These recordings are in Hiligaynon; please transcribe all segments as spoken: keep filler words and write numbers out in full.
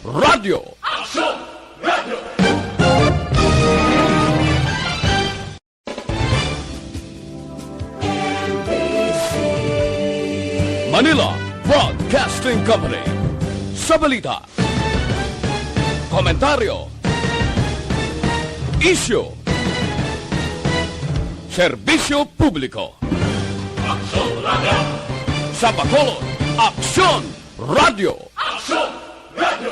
Radyo. Aksyon! Radyo! Manila Broadcasting Company. Sa balita, komentaryo, isyu, serbisyo publiko. Aksyon Radyo! Sa Bacolod, Aksyon Radyo! Aksyon Radyo!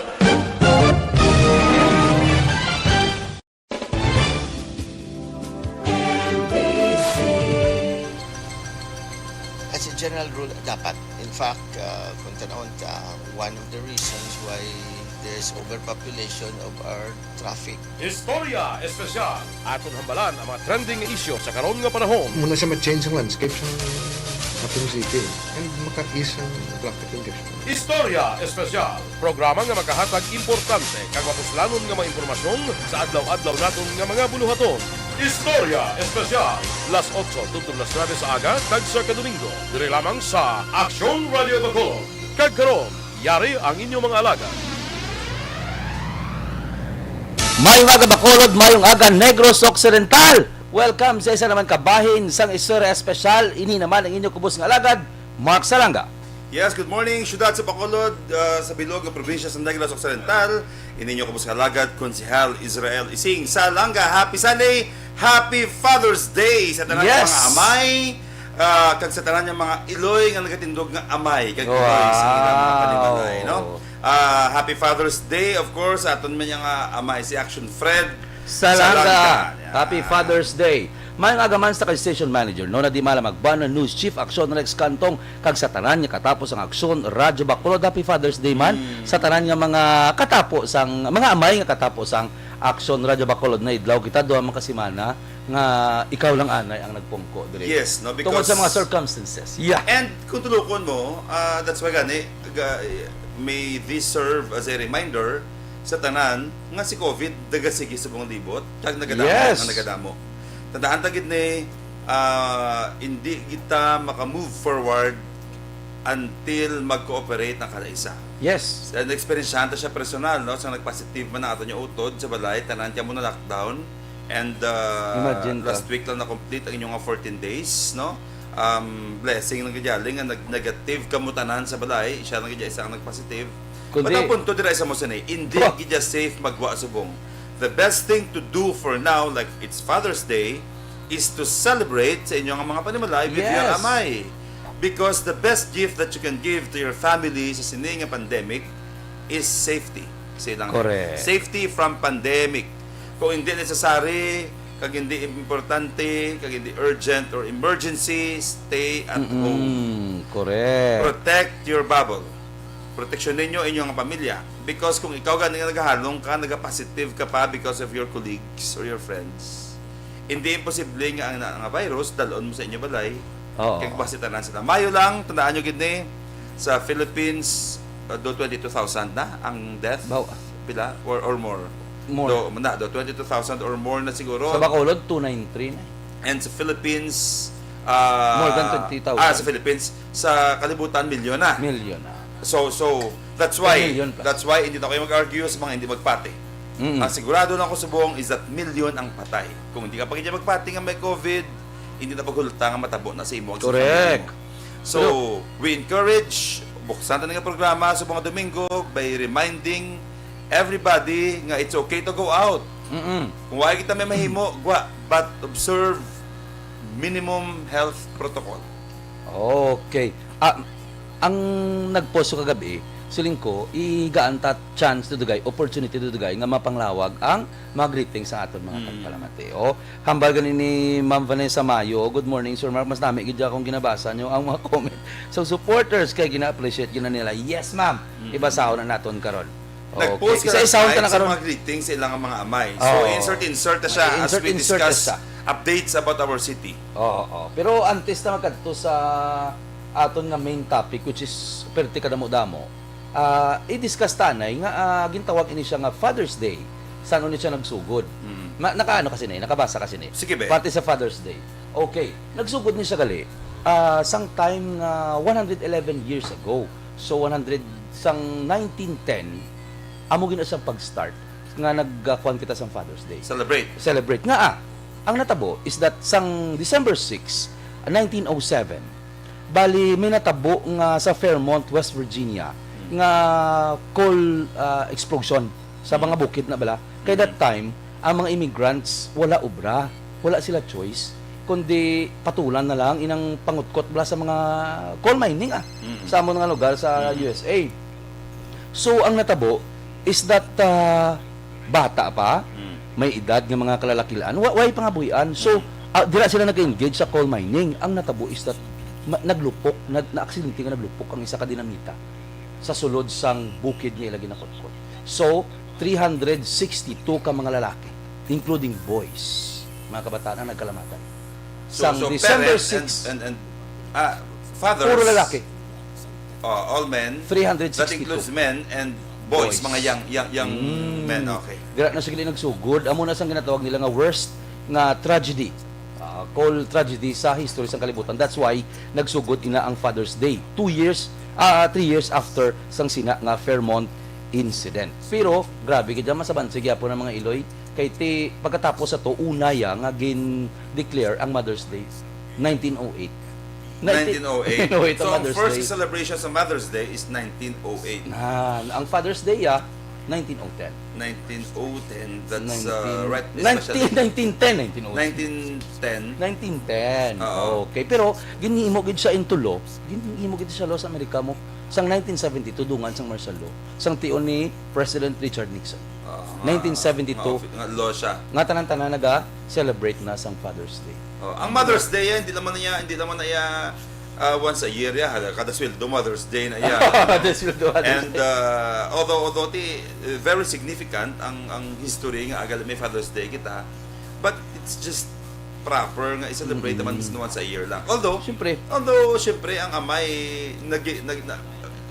As a general rule, dapat. In fact, uh, kung tanawon ta, one of the reasons why there's overpopulation of our traffic. Istorya Espesyal. Aton hambalan ang mga trending nga isyu sa karon nga panahon. Muna siya ma-change ang landscape sa Hapin City and maka-ease ang traffic congestion. Istorya Espesyal. Programa nga makahatag importante kag mapuslanon nga mga impormasyon sa adlaw-adlaw naton nga mga buluhaton. Istorya Espesyal. Las otso tubtob las nuebe sa aga, kag sa Kadomingo, diri lamang sa Aksyon Radio Bacolod. Kag karon, yari ang inyong mga alagad. Mayong aga, Bacolod, mayong aga, Negros Occidental. Welcome sa isa naman ka bahin sang istorya espesyal. Ini naman ang inyong kubos nga alagad, Mark Salanga. Yes, good morning. Syudad sa Bacolod, ah, sa bilog nga probinsya sa Negros Occidental. Ini inyo kubos nga alagad, Konsehal Israel Ising Salanga. Happy Sunday, Happy Father's Day sa tanan nga Yes. mga amay, ah, kag sa tanan nga mga iloy nga nagatindog nga amay kag iloy sa ilang mga Wow. panimalay, no? Ah, Happy Father's Day, of course, sa aton man nga amay, si Action Fred Salanga. Salanga. Yeah. Happy Father's Day. Mayong aga man sa kay station manager, no, na di mala magbana, news chief, Aksyon Rex Cantong, kag sa tanan nga katapo sang Aksyon Radyo Bacolod. Happy Father's Day man Mm. sa tanan nga mga katapo sang mga amay nga katapo sang Aksyon Radyo Bacolod. Na idlaw kita, duha man ka semana nga ikaw lang anay ang nagpungko diri. Yes, no, Tungod sa because mga circumstances. Yeah. And kung tulukon mo, ah, that's why gani, ga- may this serve as a reminder sa tanan nga si COVID nagasige subong libot, kag nagadamo, Yes. nga nagadamo. Tandaan ta gid ni, ah, hindi kita maka-move forward until mag-cooperate ang kada isa. Yes. And experience ta siya personal, no? Sa nagpositive man ang ato niya utod sa balay, tanan kamo na lockdown. And uh, Imagine ka. Last week lang na-complete ang inyong fourteen days, no? Um, blessing lang gid yali nga nag-, negative kamo tanan sa balay, siya lang gid isa ang nag-positive. Kundi But ang punto dira sa mo sini, hindi Ba- gid siya safe magwa subong. The best thing to do for now, like it's Father's Day, is to celebrate sa inyong mga panimalay with your Yes. amay. Because the best gift that you can give to your family sa sini nga pandemic is safety. Sa ilang Correct. Safety from pandemic. Kung hindi necessary, kag hindi importante, kag hindi urgent or emergency, stay at home. Mm, correct. Protect your bubble. Proteksyon ninyo inyong pamilya. Because kung ikaw gani nga nagahalong ka, nagapositive ka pa because of your colleagues or your friends, hindi imposible nga ang, ang virus dalon mo sa inyo balay. Oo. Kay basi tanan sila. Mayo lang, tandaan nyo gid ni, sa Philippines, uh, do twenty-two thousand na ang death. Baw- Pila? Or, or more? More. Do, na, do twenty-two thousand or more na siguro. Sa Bacolod, two nine three na. And sa Philippines, ah, More than twenty thousand. Ah, sa Philippines, sa kalibutan, milyon na. Milyon na. So, so that's why, Million plus. That's why hindi na kayo mag-argue sa mga hindi magpati. Mm. Ang sigurado lang ko subong is that milyon ang patay. Kung hindi ka pa kanya magpati nga may COVID, hindi na paghulta nga matabo na sa imo ang sa Correct. pamilya mo. So, we encourage, buksan ta nga programa sa mga Domingo by reminding everybody nga it's okay to go out. Mm-mm. Kung wala kita may mahimo, gwa, but observe minimum health protocol. Okay. Ah, ang nag-post ko kagabi, siling ko, igaan ta chance dudugay, opportunity dudugay nga mapanglawag ang mga greetings sa aton mga Mm. tagpalamati. O, hambal gani ni Ma'am Vanessa Mayo, "Good morning, Sir Mark. Mas nami gid akong ginabasa nyo ang mga comment sa supporters kay gina-appreciate gina nila." Yes, ma'am. Mm. Ibasahon na naton karon. Nag-post Okay. ka Isa-isahan ta kahit na sa karon. Mga greetings sa ilang mga amay. Oo. So, insert, insert na siya as Insert, we insert na discuss siya. Updates about our city. Oo, oo. Pero antes na magkadto sa aton nga main topic, which is perti kadamo-damo, ah, i-discuss tanay nga, ah, gintawag ini siya nga Father's Day. San-o ni siya nagsugod? Mm. Ma- nakaano ka sini? Nakabasa ka sini? Sige, be. Pati sa Father's Day. Okay. Nagsugod ni siya gali, ah, sang time nga one hundred eleven years ago. So, one hundred, sang nineteen ten, Amo gid na siyang pag-start nga nagkuan kita sang Father's Day. Celebrate. Celebrate. Nga, ah, ang natabo is that sang December six, nineteen oh seven, bali may natabo nga sa Fairmont, West Virginia, nga coal, ah, explosion sa mga bukid na bala. Kay that time, ang mga immigrants wala obra, wala sila choice, kundi patulan na lang inang pangutkot bala sa mga coal mining, ah, Mm. sa amon nga lugar sa Mm. U S A. So, ang natabo is that, ah, bata pa, Mm. may edad nga mga kalalakilaan, wa-, way pa nga buhian. So, Mm. ah, dira sila nag-engage sa coal mining. Ang natabo is that ma-, naglupok, na, naaksidente nga naglupok ang isa ka dinamita sa sulod sang bukid nga ila ginakutkot. So, three hundred sixty-two ka mga lalaki, including boys, mga kabataan ang nagkalamatan. So, Sang so December parents and, six, and, and, ah, fathers, puro lalaki. Oh, all men. Three hundred sixty-two. That includes men and boys, Boys. Mga young, young, young Mm. men. Okay. Dira na sila nagsugod. Amo na sang ginatawag nila nga worst nga tragedy. Ah, coal tragedy sa history sang kalibutan. That's why nagsugod ina ang Father's Day. Two years, ah, three years after sang sina nga Fairmont incident. Pero, grabe gid, masabansi gyapon ang mga Iloy. Kay ti, pagkatapos sa to, una ya nga gin-declare ang Mother's Day, nineteen oh eight. Nineteen oh eight. Nineteen oh eight ang So, ang Mother's first Day. celebration sa Mother's Day is nineteen oh eight. Na, ang Father's Day, ah, nineteen oh ten. Nineteen oh ten, that's, uh, Nineteen, right, nineteen, especially nineteen ten, nineteen oh ten. Nineteen ten. Nineteen ten. Oo. Okay, pero ginhimo gid siya into law. Ginhimo gid siya law sa Amerika mo. Sang nineteen seventy-two, dungan sang martial law. Sang tion ni President Richard Nixon. Ah, nga, Nineteen seventy-two. nga offi-, nga law siya. Nga tanan-tanan naga-celebrate na sang Father's Day. Oh, ang Mother's Day, eh, hindi naman niya, hindi naman na iya, ah, once a year, ya. Kada sweldo, Mother's Day na iya. Kada sweldo, Mother's And, Day. uh, although, although ti, eh, very significant ang, ang history nga agal may Father's Day kita, but it's just proper nga i-celebrate Mm. naman once a year lang. Although, Siyempre. although, siyempre, ang amay, nag-, nag-, na,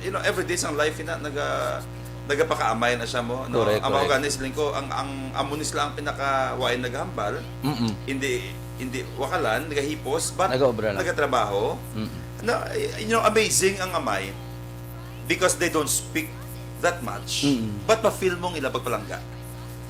you know, every day sang life, ina, naga-, nagapakaamay na siya mo, no? Correct, Ang mga correct. gani, siling ko, ang, ang amo ni sila ang pinaka-, why naghambal, Mm-mm. hindi, hindi wakalan, nagahipos, but Nagaobra lang. nagatrabaho. Mm. Na, you know, amazing ang amay because they don't speak that much, Mm. but ma-feel mo ang ilang pagpalangga.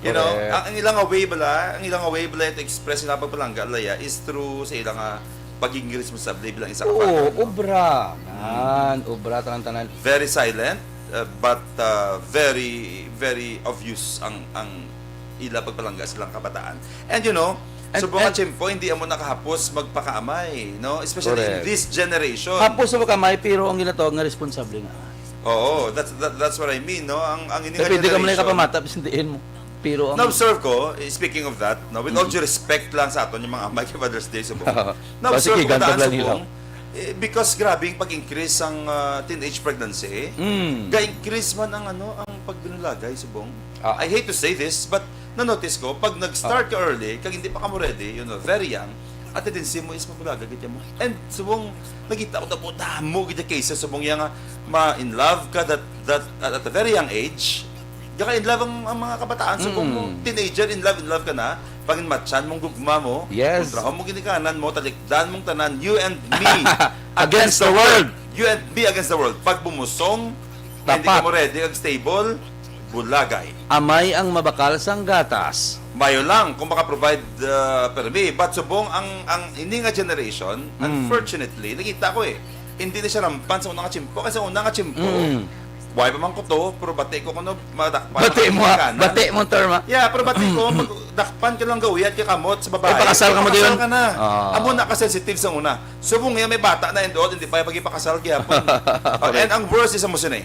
You know, Correct. ang, ang ilang way bala, ang ilang way bala to express ang ilang pagpalangga, laya, is through sa ilang, ah, pagiging responsable bilang isa ka Oo, father, no? obra. Mm. Nan, obra, tanan-tanan. Very silent, uh, but, uh, very, very obvious ang, ang ila pagpalangga silang kabataan. And, you know, And, subong nga and tiyempo, hindi amo nakahapos magpakaamay, no? Especially in Correct. this generation. Hapos sa pagkaamay, pero ang ginatawag nga responsable nga. Oo, that's, that, that's what I mean, no? Ang, ang ini nga Kaya pwede ka man generation, kapamata, sindihin mo. Pero ang Na-observe ko, eh, speaking of that, no, with all Mm. due respect lang sa aton yung mga amay kay Father's Day, subong. Na-observe ko Basikigan ka daan, bala nila. subong, eh, because grabe yung pag-increase ang, ah, teenage pregnancy, Mm. ga-increase man ang, ano, ang pagbinulagay, subong. Ah. I hate to say this, but na-notice ko, pag nag-start Ah. ka early, kag hindi pa ka mo ready, you know, very young, ang tendency mo is mabulaga gid mo. And subong, nakita ko, damo, damo gid ang cases, subong yan nga, ma-in love ka that, that, at, at a very young age, gaka-in love ang, ang mga kabataan, subong mo, Mm. teenager, in love, in love ka na, panginmatchan mong gugma mo, Yes. kontrahon mo ginikanan mo, talikdan mong tanan, you and me Against the world. You and me against the world. Pag bumusong, hindi Tapat. ka mo ready, kag stable, bulagay. Amay ang mabakal sang gatas. Mayo lang kung maka-provide, uh, permi. But subong ang, ang ini nga generation, Mm. unfortunately, nakita ko eh, hindi na siya rampan sa una nga tiyempo. Kasi sa una nga tiyempo, Mm. why pa man ko to, pero bati ko kuno, madakpan Bati ang mo, ah. kanan. Bati mo, term, ah. Yeah, pero bati ko, pag dakpan ka lang gauyat ka kamot sa babae, Eh, pakasal ka mo ipakasal doon? ka na. Ah. Amo na ka sensitive sa una. Subong niya may bata na and all, hindi pa ipagipakasal gihapon. Oh, Correct. and ang worst is amo sini.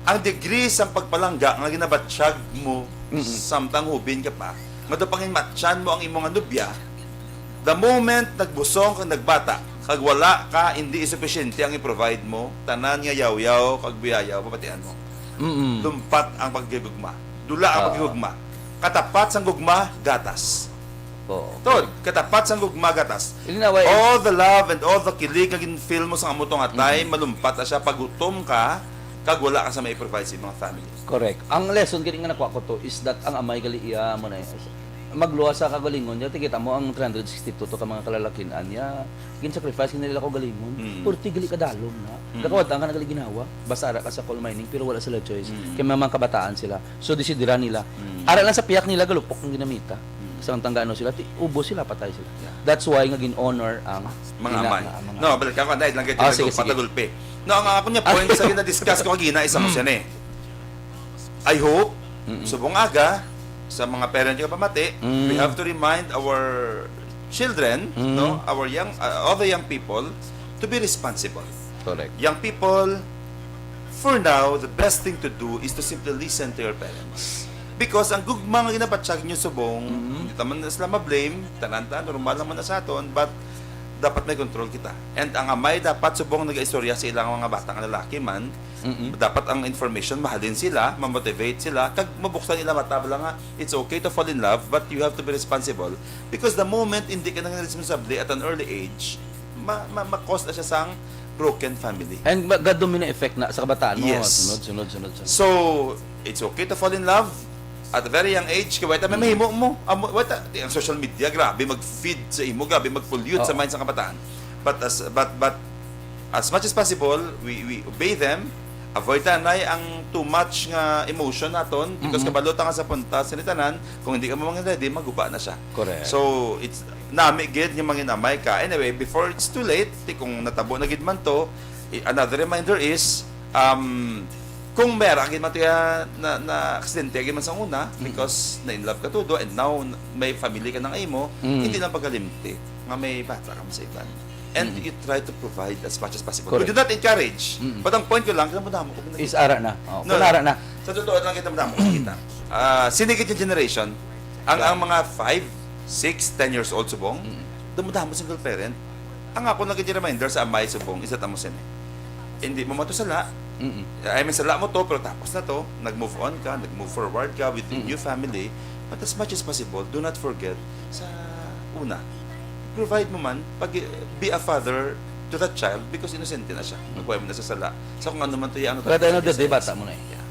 Ang degree sang pagpalangga nga ginabatyag mo Mm-mm. samtang hubin ka pa, nga daw panginmatchan mo ang imo nga nobya, the moment nagbusong kag nagbata, kag wala ka, hindi supisyente ang i-provide mo, tanan nga yawyaw kag buyayaw, pabatian mo. Mm-mm. Lumpat ang paghigugma. Dula ang Ah. paghigugma. Katapat sang gugma, gatas. Oo. Tod, katapat sang gugma, gatas. Ilinaw ay All the love and all the kilig nga gin-feel mo sa amo to nga time, Mm-mm. malumpat na siya pag gutom ka, kag wala ka sa may provide sa imong family. Correct. Ang lesson gani nga nakuha ko to is that ang amay gali iya mo na, magluwas sa kagalingon niya, tikita mo ang three hundred sixty-two to ka mga kalalakin-an niya, gin-sacrifice nila kaugalingon. Mm. Purti gali kadalom na. Mm. Kakawatan ka na gali ginawa, basta ara ka sa coal mining, pero wala sila choice. Mm. Kay may mga kabataan sila. So, desidiran nila. Mm. Ara lang sa piyak nila, galupok ang ginamita. Mm. Sa tangga ano sila, ti, ubos sila, patay sila. Yeah. That's why nga gin-honor ang Mga ina amay. nga mga No, balik ako, dahil lang Ah, kayo sige, sige. patagulpi. No, ang ako niya point sa gina-discuss ko kagina, isa mo siya ni. I hope, Mm-mm. subong aga, sa mga parent nga pamati, Mm. we have to remind our children, Mm. no, our young, uh, other young people, to be responsible. Correct. Young people, for now, the best thing to do is to simply listen to your parents. Because ang gugma nga ginabatyag niyo subong, Mm. hindi ta man sila ma-blame, tanan ta, normal naman na sa aton, but dapat may control kita. And ang amay dapat subong nag-istorya sa ilang mga bata nga lalaki man, Mm-mm. dapat ang information mahalin sila, ma-motivate sila, kag mabuksan nila mata bala nga it's okay to fall in love, but you have to be responsible. Because the moment hindi ka nang responsable at an early age, ma ma ma-cause na siya sang broken family. And ma- ga-domino effect na sa kabataan mo. Yes. Sunod, sunod, sunod, sunod. So, it's okay to fall in love at a very young age. Kaya wala may Mm. mahimo mo. Amo, wala, ang social media, grabe mag-feed sa imo, grabe mag-pollute sa Oo. mind sa kabataan. But as but but as much as possible, we we obey them. Avoid tanay ang too much nga emotion naton because Mm-mm. kabalo ta nga sa punta sa tanan, kung hindi ka mo ready, maguba na siya. Correct. So, it's nami gid nga manginamay ka. Anyway, before it's too late, ti kung natabo na gid man to, i- another reminder is, um, kung meron gid man to ya na, na aksidente gid man sa una, Mm. because na in love ka todo, and now may family ka nang imo, Mm. hindi lang pagalimti nga may bata ka man sa iban. And Mm. you try to provide as much as possible. Correct. We do not encourage. Mm. But ang point ko lang, kita mo damo ko Is ara na. Oh, No, kung ara na. Sa totoo lang, kita mo damo ko kita. Ah, sini gid yung generation, ang, Yeah. ang mga five, six, ten years old subong, Mm. damo-damo single parent. Ang ako lang gid reminder sa amay subong, is that amo sini. Hindi mo matusala. Mm. I mean, sala mo to, pero tapos na to. Nag-move on ka, nag-move forward ka with the Mm. new family. But as much as possible, do not forget sa una. Provide mo man, pag, be a father to that child because inosente na siya. Mm. Magkuha mo na sa sala. Sa kung ano man to, ano But at the end of the day, bata mo na eh. Yeah.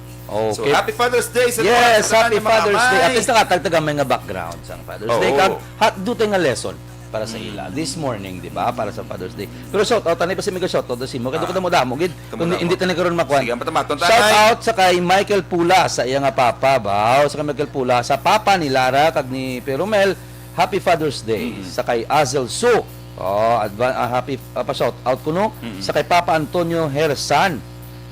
So, Okay. happy Father's Day sa Yes, lahat, sa happy tanan nga mga Father's Day. At amay. least nakatagtag ang mga background sa Father's Oo. Day. Kag, ha, do tayo nga lesson para sa ila Mm. this morning, di ba? Para sa Father's Day. Pero shout out, tanay pa si Mega shout out, si mo. Kaya Ah. ko damo-damo, gid. Kung Damo-damo. hindi tayo karon makuha. Sige, ang patamaton, Shout tanay. out sa kay Michael Pula, sa iya nga papa, baw, sa kay Michael Pula, sa papa ni Lara, kag ni Perumel, happy Father's Day. Mm. Sa kay Azel Su, oh, advan-, ah, happy, ah, pa shout out ko, no? Mm. Sa kay Papa Antonio Hersan,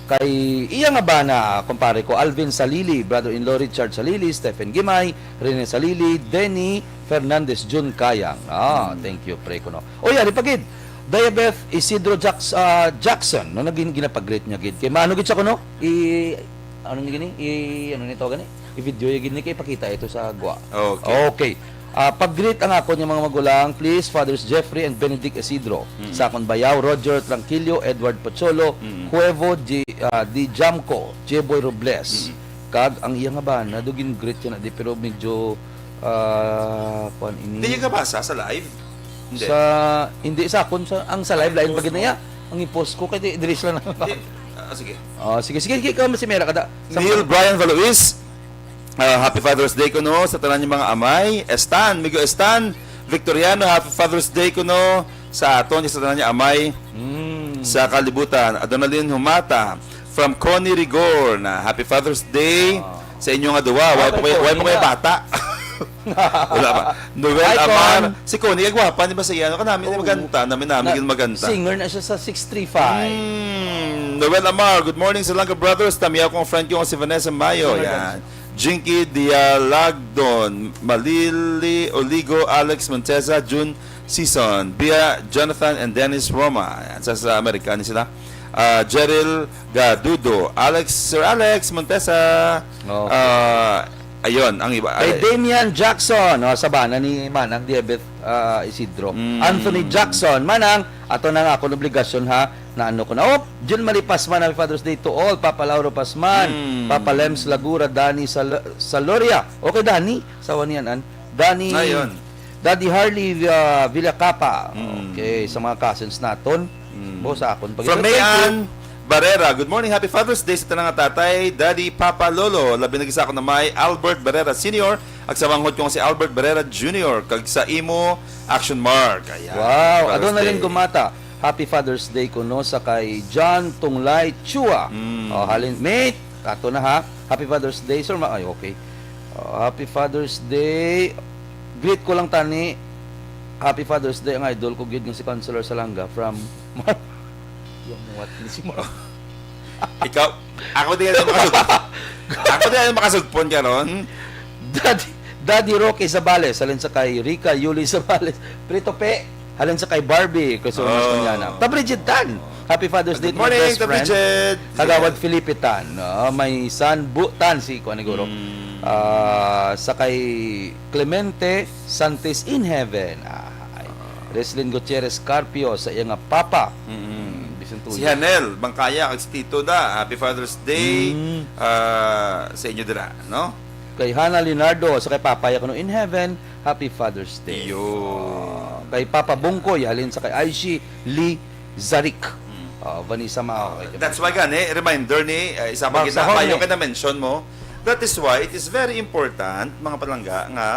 kay iya nga bana, kumpare ko, Alvin Salili, brother-in-law Richard Salili, Stephen Gimay, Rene Salili, Denny Fernandez, Jun Kayang. Ah, Mm. thank you, pre ko, no? O, yari pa gid. Diabeth Isidro Jax-, ah, Jackson, no, naging ginapag-greet niya gid. Kay mano gid siya ko, no? I, ano ni gini? I, ano ni to gani? I-video niya gid ni kay ipakita ito sa gwa. Okay. Okay. Ah, pag-greet ang ako niya mga magulang, please, Fathers Jeffrey and Benedict Isidro. Mm. Sa akon bayaw, Roger Tranquillo, Edward Pocholo, Mm. Huevo G-, ah, Di Jamco, Jeboy Robles. Mm. Kag ang iya nga bana, do gin-greet niya na di, pero medyo, ah, kuwan ini. Di niya kabasa sa live? Hindi. Sa, hindi sa akon, sa, ang sa live Ang line, post pag mo? niya, ang i-post ko, kaya di, diri sila na. Hindi. Ah, sige. Oh, sige, sige, sige, ikaw, si Mera, kada. Sa Neil mga Brian Valois, ah, happy Father's Day kuno sa tanan niya mga amay. Estan, Migo Estan, Victoriano, happy Father's Day kuno sa aton sa tanan niya amay Mm. sa kalibutan. Adonalyn Humata, from Connie Rigor, na happy Father's Day Ah. sa inyo nga duwa. Why Okay, po kayo, why po Connie kayo na. bata? Wala pa. Noel Hi, Amar. Con. Si Connie, ay gwapa, di ba sa iya? Ano ka namin? Oo. Maganta. Namin, namin, Na, maganta. singer na siya sa six three five. Mm, Noel Amar, good morning sa Langga Brothers. Tamiyaw kong friend ko si Vanessa Mayo. Vanessa Yan. Jinky Dialagdon, Malili Oligo, Alex Montesa, June Season, Bia Jonathan and Dennis Roma. Yan, sa, sa Amerika ni sila. Ah, Jeril Gadudo, Alex, Sir Alex Montesa. Okay. Ah, ayun, ang iba. Kay Ay, Damian Jackson, oh, sa bana ni Manang Diabet, ah, Isidro. Mm. Anthony Jackson, Manang, ato na nga akong obligasyon ha, na ano ko na. Oh, Jun Marie Pasman, happy Father's Day to all. Papa Lauro Pasman, Mm. Papa Lems Lagura, Danny Sal-, Saloria. Okay, Danny, sa Wanian, an. Danny, Ayun. Daddy Harley, ah, Villacapa. Mm. Okay, sa mga cousins naton. Mm. Bo, sa akon. From Pag-, Mayan, thank you. Barrera, good morning, happy Father's Day sa tanang nga tatay, daddy, papa, lolo. Labi na gid sa akon amay, Albert Barrera Senior, ag sa manghod ko nga si Albert Barrera Junior, kag sa imo, action mark. Ayan. Wow, Father's Adonalyn Day. Gumata. Happy Father's Day kuno sa kay John Tunglay Chua. Mm. Oh, halin, mate, ato na ha. Happy Father's Day, sir. Ma-, ay, okay. Oh, happy Father's Day. Greet ko lang tani. Happy Father's Day, ang idol ko gid nga si Counselor Salanga from Mar-, Yamuat ni si Mar-, Ikaw, ako di ka makasugpon. Ako di ka makasugpon karon. Daddy, Daddy Roque Zabales, halin sa kay Rica Yuli Zabales. Prito Pe, halin sa kay Barbie Crisostomo Oh. Mañana. Ta Bridget Tan, happy Father's Day Good to my morning, best Ta friend. Bridget. Kagawad Yes. Felipe Tan. Ah, may son, Bu Tan, si kuan ni Guro. Mm. Ah, sa kay Clemente Santis in heaven. Ah, ay. Reslin Gutierrez Carpio sa iya nga papa. Mm. Mm, bisan tuyo. Si Hanel Bangkaya kag si Tito da, happy Father's Day, Mm. ah, sa inyo dira, no? Kay Hana Leonardo, sa kay Papa ya kuno in heaven, happy Father's Day. Iyo. Ah, kay Papa Bungkoy, halin sa kay Aishi Lee Zarik. Mm. Ah, Vanessa Mao. Ah, that's why gani, reminder ni, ah, isa pa Bang gid sa na, Jorge. Mayo ka na-mention mo. That is why it is very important, mga palangga, nga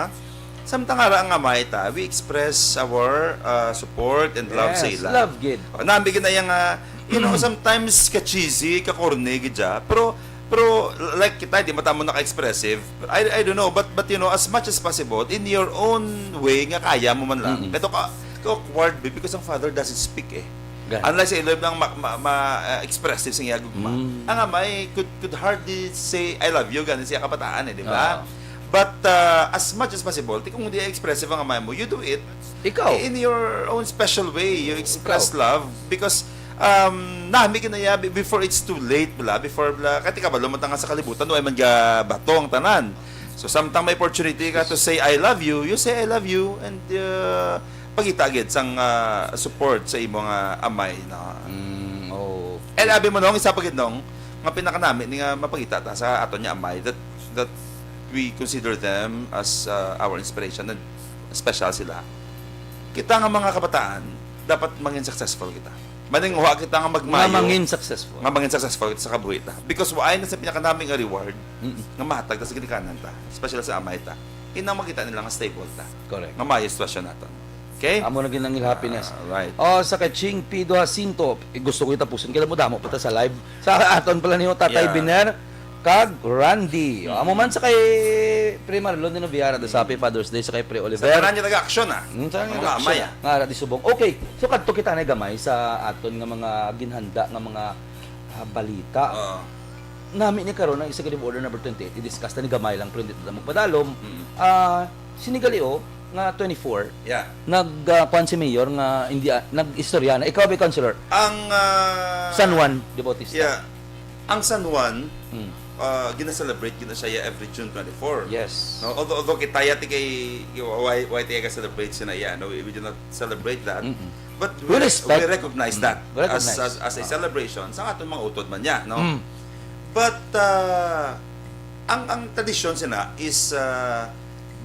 samtang ara nga may ta, we express our, ah, support and love sa Yes, ila. Love gid. Ah, nami gid na yang, ah, you know, sometimes ka-cheesy, ka-corny gid siya. Pero, pero like kita, di man ta mo naka-expressive. I, I don't know, but, but you know, as much as possible, in your own way, nga kaya mo man lang. Mm-mm. Kato ka, ka-awkward, be, because ang father doesn't speak eh. Gan. Unlike sa iloy lang ma, ma, ma, ah, expressive sa iya gugma. Mm. Ang amay could, could hardly say, "I love you," gani siya kabataan eh, di ba? Oo. But, ah, as much as possible, ti kung hindi expressive ang amay mo, you do it Ikaw. in your own special way. You express Ikaw. love because, um, nami kinaya be-, before it's too late, bala, before, bala, kaya ti kabalo mo tanga sa kalibutan, wala man ga bato ang tanan. So, samtang may opportunity ka to say, "I love you," you say, "I love you," and, uh, pagita gid sang, ah, support sa imo nga amay, no? Mm, oo. And abi mo, Nong, isa pa gid, Nong, nga pinakanami ni nga mapakita ta sa aton nga amay that, that we consider them as, ah, our inspiration and special sila. Kita nga mga kabataan, dapat mangin successful kita. Maninguha kita nga magmayo. Nga mangin successful. Nga mangin successful kita sa kabuhi ta. Because waay na sa pinakanami nga reward Mm-mm. nga mahatag ta sa ginikanan ta, especially sa amay ta. Inang makita nila nga stable ta. Correct. Nga maayo ang sitwasyon naton. Okay? Amo na ginangil happiness. Ah, right. Oh, sa kay Ching Pido Jacinto, eh, gusto ko itapusin. Kailan mo damo pa ta sa live? Sa aton pala niyo, Tatay Yeah. Biner, kag Randy. Oh, amo man sa kay Pre Marlon de Noviara, the Happy Father's Day, sa kay Pre Sa Oliver. tanan niya taga-action, ah. Mm, sa Mga tanan niya amay, action, ah. Nga, ara di subong. Okay, so kadto kita na gamay sa aton nga mga ginhanda nga mga, ah, balita. Oo. Nami ni karon ang Executive Order number twenty-eight, i-discuss ta ni gamay lang, pero hindi ta magpadalom. Mm. Ah, sinigalio nga twenty-four, Yeah. nag, ah, kuwan si Mayor nga hindi, ah, nag-istorya na. Ikaw, ba, Councilor? Ang, ah, San Juan de Bautista. Yeah. Ang San Juan, Mm. ah, gina-celebrate gina siya every June twenty-four. Yes. No, although, although kita yati kay, why, why tayo ka-celebrate siya na iya, no? We, we do not celebrate that. Mm-mm. But we We rec-, respect. we recognize Mm. that We recognize. as, as, as a Ah. celebration sa aton mga utod man niya, no? Mm. But, ah, ang, ang tradisyon sina is, ah,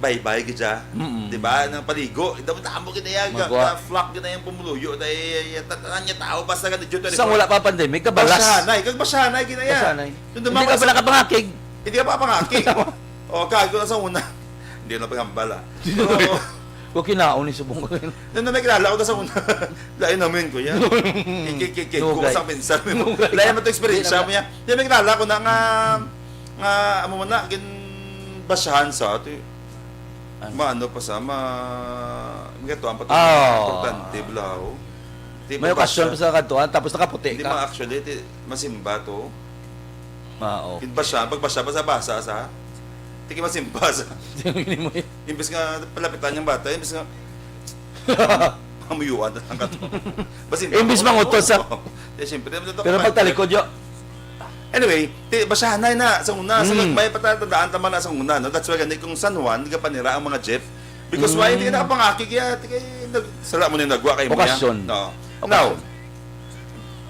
baybay gid siya. Mm-mm. Di ba? Nang paligo, damo-damo gid niya, ga-, Magwa. ga-flock gid niya yung pumuluyo, dahil, eh, eh, tatanan niya tao, basta ka na June Sa twenty-four. wala pa pandemic, kabalas. Basyahanay, kag basyahanay gid niya. Basyahanay. Yung Hindi dumang ka basa- pala kapangakig. Hindi ka pa pangakig. O, kago na sa una. Hindi na paghambal, ah. Hindi na Pero, pag-, Ko kinaon ni subong ko. Nung na may kilala ko na sa una, lain namin, kuya. Kikikikik, Dugay. Kung sa pinsan mo. Dugay. Lain mo to experience Dugay. mo, ya. Di may kilala ko na nga, nga, amo man na, gin basyahan sa, ito, Ano? maano pa sa, ma, magatuan pa to. Ah, oo. Importante, balaw. Di May pa okasyon basya. pa sa kantuan, tapos nakaputi Hindi ka. ma-, actually, di, masimba to. Ah, okay. Kin basya, pag basya, basa-basa sa, tiki masimba sa. Hindi mo yun. Imbis nga palapitan yung bata, imbis nga pamuyuan na lang ka to. Basin Imbis mangutos, ah. Eh, siyempre, ano to, Pero kapag pagtalikod, yo. Anyway, ti, basyahanay na sa una, sa Mm. may patatandaan tama na sa una, no? That's why gani kung San Juan, di ka panira ang mga jeep. Because why, Mm. hindi ka nakapangakig, ya, ti kay, nag-, sala mo na yung nagwa kay mo, ya. Okasyon. No. Okasyon. Now,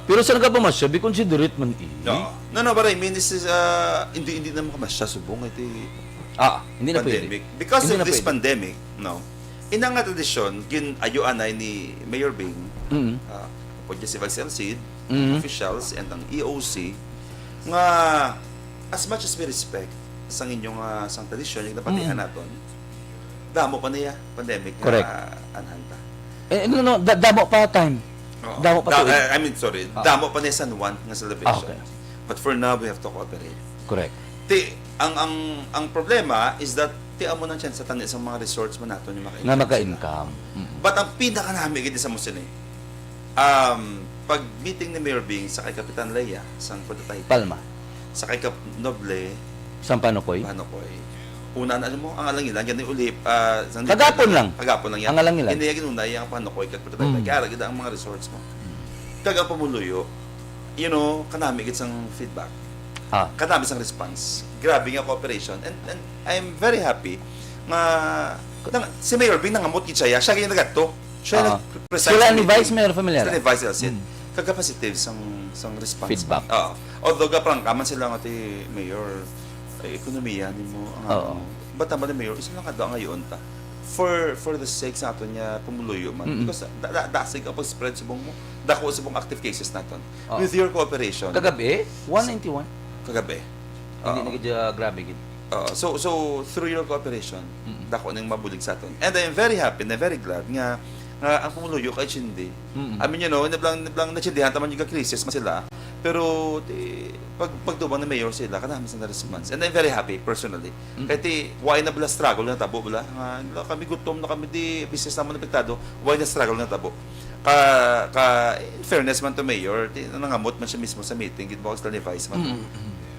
Pero sa nagapamasya, be considerate man, eh. No. No, no, but I mean, this is, uh, hindi, hindi naman kamasya, subong, ito, eh. Ah, hindi na pwede. Pandemic. Because Hindi of na this pwede. pandemic, no, ina nga tradisyon, gin-ayo anay ni Mayor Bing, Mm. ah, pwede si Vice L C, Mhm. officials and ang E O C, nga as much as we respect sang inyong ah, sang tradisyon, yung napatihan Mm. naton, damo pa niya pandemic Correct. nga anhan ta. Eh, no, no, da- damo pa time. Oo. Damo pa Da- tuig. eh, I mean, sorry, Ah. damo pa niya San Juan nga celebration. Ah, okay. But for now, we have to cooperate. Correct. Ti, ang ang ang problema is that ti amo nang chance tani sa mga resorts man nato ni maka Nga maka-income. Mm. But ang pinakanami gid sa mo sini, um, pag meeting ni Mayor Bing sa kay Kapitan Leia, sang Punta Taytay, Palma. sa kay Kap Noble, Sampanukoy. Paano ko eh? Una na mo, ang alang-ilang, gani ulip, ah, sang Kagapon lang. Kagapon lang yan. Ang alang-ilang. Hindi yan ginunay ang Paano ko, Kapitan Taytay. Mm. Kaya lagi ang mga resorts mo. Kag ang pumuluyo, you know, kanami gid sang feedback. Ah. Kanami sang response. Grabe nga cooperation. And, and I'm very happy nga, nga si Mayor Bing nangamot gid siya. Siya gid nagadto. Siya Ah. nag-preside Sila sa ni meeting. Vice Mayor Familiar. Sila ni Vice Elcid. Mm. Kaga positive sang sang response. Feedback. Oo. Although gaprangka man sila nga ti Mayor, ay ekonomiya nimo ang Oo. ano. But tama ni Mayor, isa lang kadto ang ayoon ta. For for the sake sa aton nga pumuluyo man. Mm-mm. Because da, da, dasig ang pag-spread subong mo. Dako subong active cases naton. Oo. With your cooperation. Kagabi, one ninety-one. Kagabi. Hindi Oo. na gid siya grabe gid. Oo. So so through your cooperation, Mm-mm. dako ning mabulig sa aton. And I'm very happy and I'm very glad nga nga ang pumuluyo kay Chindi. Mm-mm. I mean, you know, nablang nablang nachindihan taman yung krisis man sila. Pero ti, pag pagtubang ni Mayor sila, kanami sa response. And I'm very happy personally. Mm. Kay ti, why na bala struggle na tabo bala? Nga, "Wala, kami gutom na kami di business naman apektado." Why na struggle na tabo? Ka ka in fairness man to Mayor, ti nangamot man siya mismo sa meeting gid mo sila ni Vice man. Mm-mm.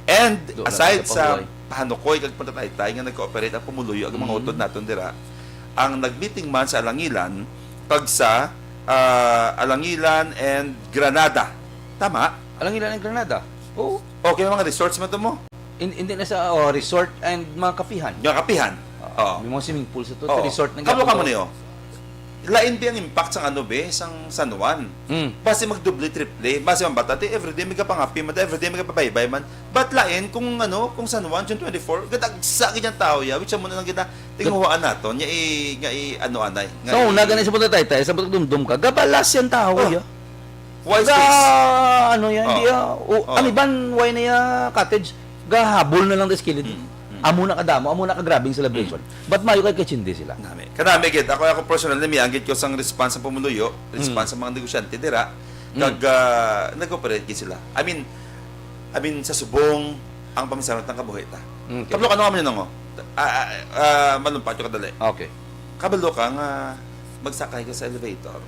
And Doon na aside sa sa Pahuloy. Pahanukoy kag Punta Taytay nga nag-cooperate ang pumuluyo ag mga Mm. utod naton dira, ang nag-meeting man sa Alangilan kag sa ah, Alangilan and Granada. Tama? Alangilan and Granada. Oo. Okay, mga resorts man to mo. In, hindi na sa oh, resort and mga kapihan. Yung kapihan. Oo. May mga swimming pool sa to. Oo. Resort na Kablo ka gyapon mo to. Niyo. Lain ba ang impact sang ano be, sang San Juan? Mm. Basi magdoble, triple, basi man bata, ti everyday may kapangapi man, everyday may kapabaybay man. But lain kung ano, kung San Juan, June twenty-four, gadagsa gid ang tao ya, which amo na lang kita tinguhaan naton, nga i, nga i, ano anay. Nga So, i- na gani sa Punta Taytay, sa Pagdumdum ka, gabalas yung tao Oh. ya. Why is Ga, this? ano yan, Oh. di ah, o, Oh. ang iban, why na ya cottage, gahabol na lang sa kilid. Mm, mm. Amo na kadamo, amo na kagrabing celebration. But mayo kay kachindi sila. Nami. Kanami gid, ako, ako personally, may anggit ko sang response sa pumuluyo, response sa mga negosyante dira, Mm. kag ah, nag-cooperate gid sila. I mean, I mean, sa subong, ang pamisaron tang kabuhi ta. Okay. Kablo ka, ano kami nung, ah, ah, ah, malumpat yung kadali. Okay. Kabalo ka nga magsakay ka sa elevator.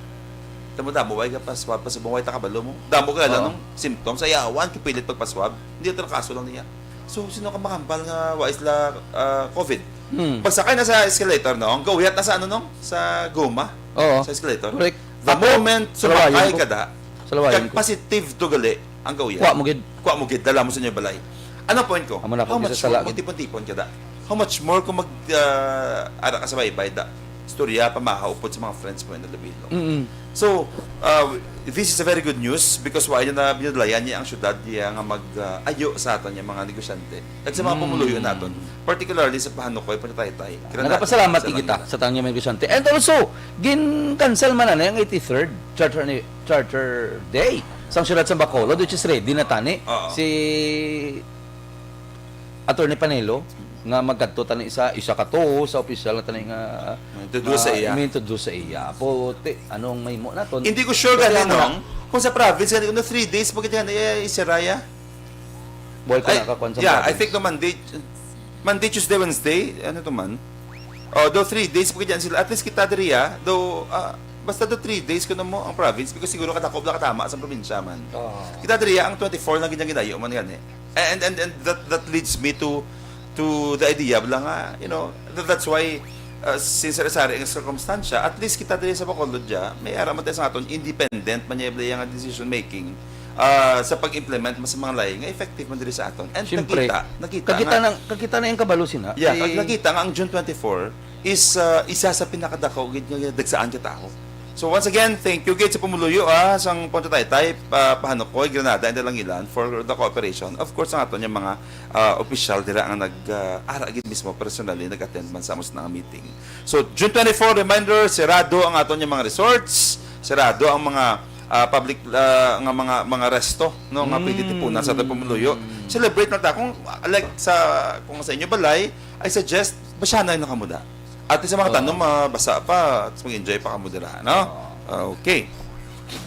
Tamo damo, way ka pa, pa, pa subong, way ta kabalo mo. Damo ka lang Oo. nung symptoms, ayawan, kipilit pagpaswab. Hindi ito kaso lang niya. So, sino ka makambal nga wa isla ah, COVID? Hmm. Pagsakay na sa escalator, no? Ang gauyat na sa ano, no? Sa goma. Oo. Sa escalator. Correct. The Ako, moment salawayan sumakay ko. ka da, Salawayan kag ko. Positive to gali ang gauyat. Kuha mo gid. Kuha mo gid, dala mo sa inyo balay. Ano point ko? Amo na How po, much isa sa more lagi. kung tipon-tipon ka da? How much more kung mag, ah, ara ka sa baybay da? Istorya, pamahaw, upod sa mga friends mo in Iloilo. Mm-mm. So, uh, this is a very good news because wa na binudlayan niya ang syudad niya nga mag, ah, ayo sa aton niya mga negosyante. Kag sa mga Mm. pumuluyo naton, particularly sa Pahanukoy, Punta Taytay. Granada, Nagapasalamat sa kita Manila. Sa tang mga negosyante. And also, gin-cancel man na ang eighty-third Charter ni Charter Day sang siyudad sa Bacolod, which is ready na tani. Oo. Si Attorney Panelo nga magkadto tani sa isa ka to sa opisyal na tani nga May introduce sa ah, iya. May introduce sa iya. Apo, ti, anong mahimo naton? Hindi ko sure Kasi gani, ang mga- nong, kung sa province gani, kung three days, pag gani, eh, isiraya. Buhay ko Ay, nakakuan sa yeah, I province. think no Monday, Monday, Tuesday, Wednesday, ano to man? Oh, do three days, pag gani sila, at least kita diri, ah, do, ah, basta do three days ko na mo ang province, because siguro kadako bala katama sa probinsya man. Oo. Kita diri, ang twenty-four lang gid ang ginayo man gani. And, and, and that, that leads me to, to the idea bala nga, you know, that, that's why, uh, since sari-sari ang sirkumstansya, at least kita diri sa Bacolod dya, may ara man tayo sa aton, independent man niya bala nga decision making, ah, sa pag-implement man sa mga lahi nga effective man diri sa aton. And Siyempre, nakita, nakita kakita nga, na, kakita na yung kabalo sina. yeah, Kay- nakita nga ang June twenty-four is, ah, isa sa pinakadako gid nga dagsaan ka tawo. So once again, thank you gid sa pumuluyo, ah, sang Punta Taytay, ah, Pahanukoy, Granada, and Alangilan for the cooperation. Of course, ang aton yung mga, ah, opisyal dira nga nag, ah, ara gid mismo personally nag-attend man sa amos na nga meeting. So June twenty-four, reminder, sirado ang aton yung mga resorts, sirado ang mga ah, public, ah, nga mga, mga resto, no, nga pwede tipunan sa aton pumuluyo. Celebrate na ta. Kung, like, sa, kung sa inyo balay, I suggest, basyanay na kamo da. At sa mga tanom, mabasa pa, at mag-enjoy pa kamo dira, no? Ah, okay.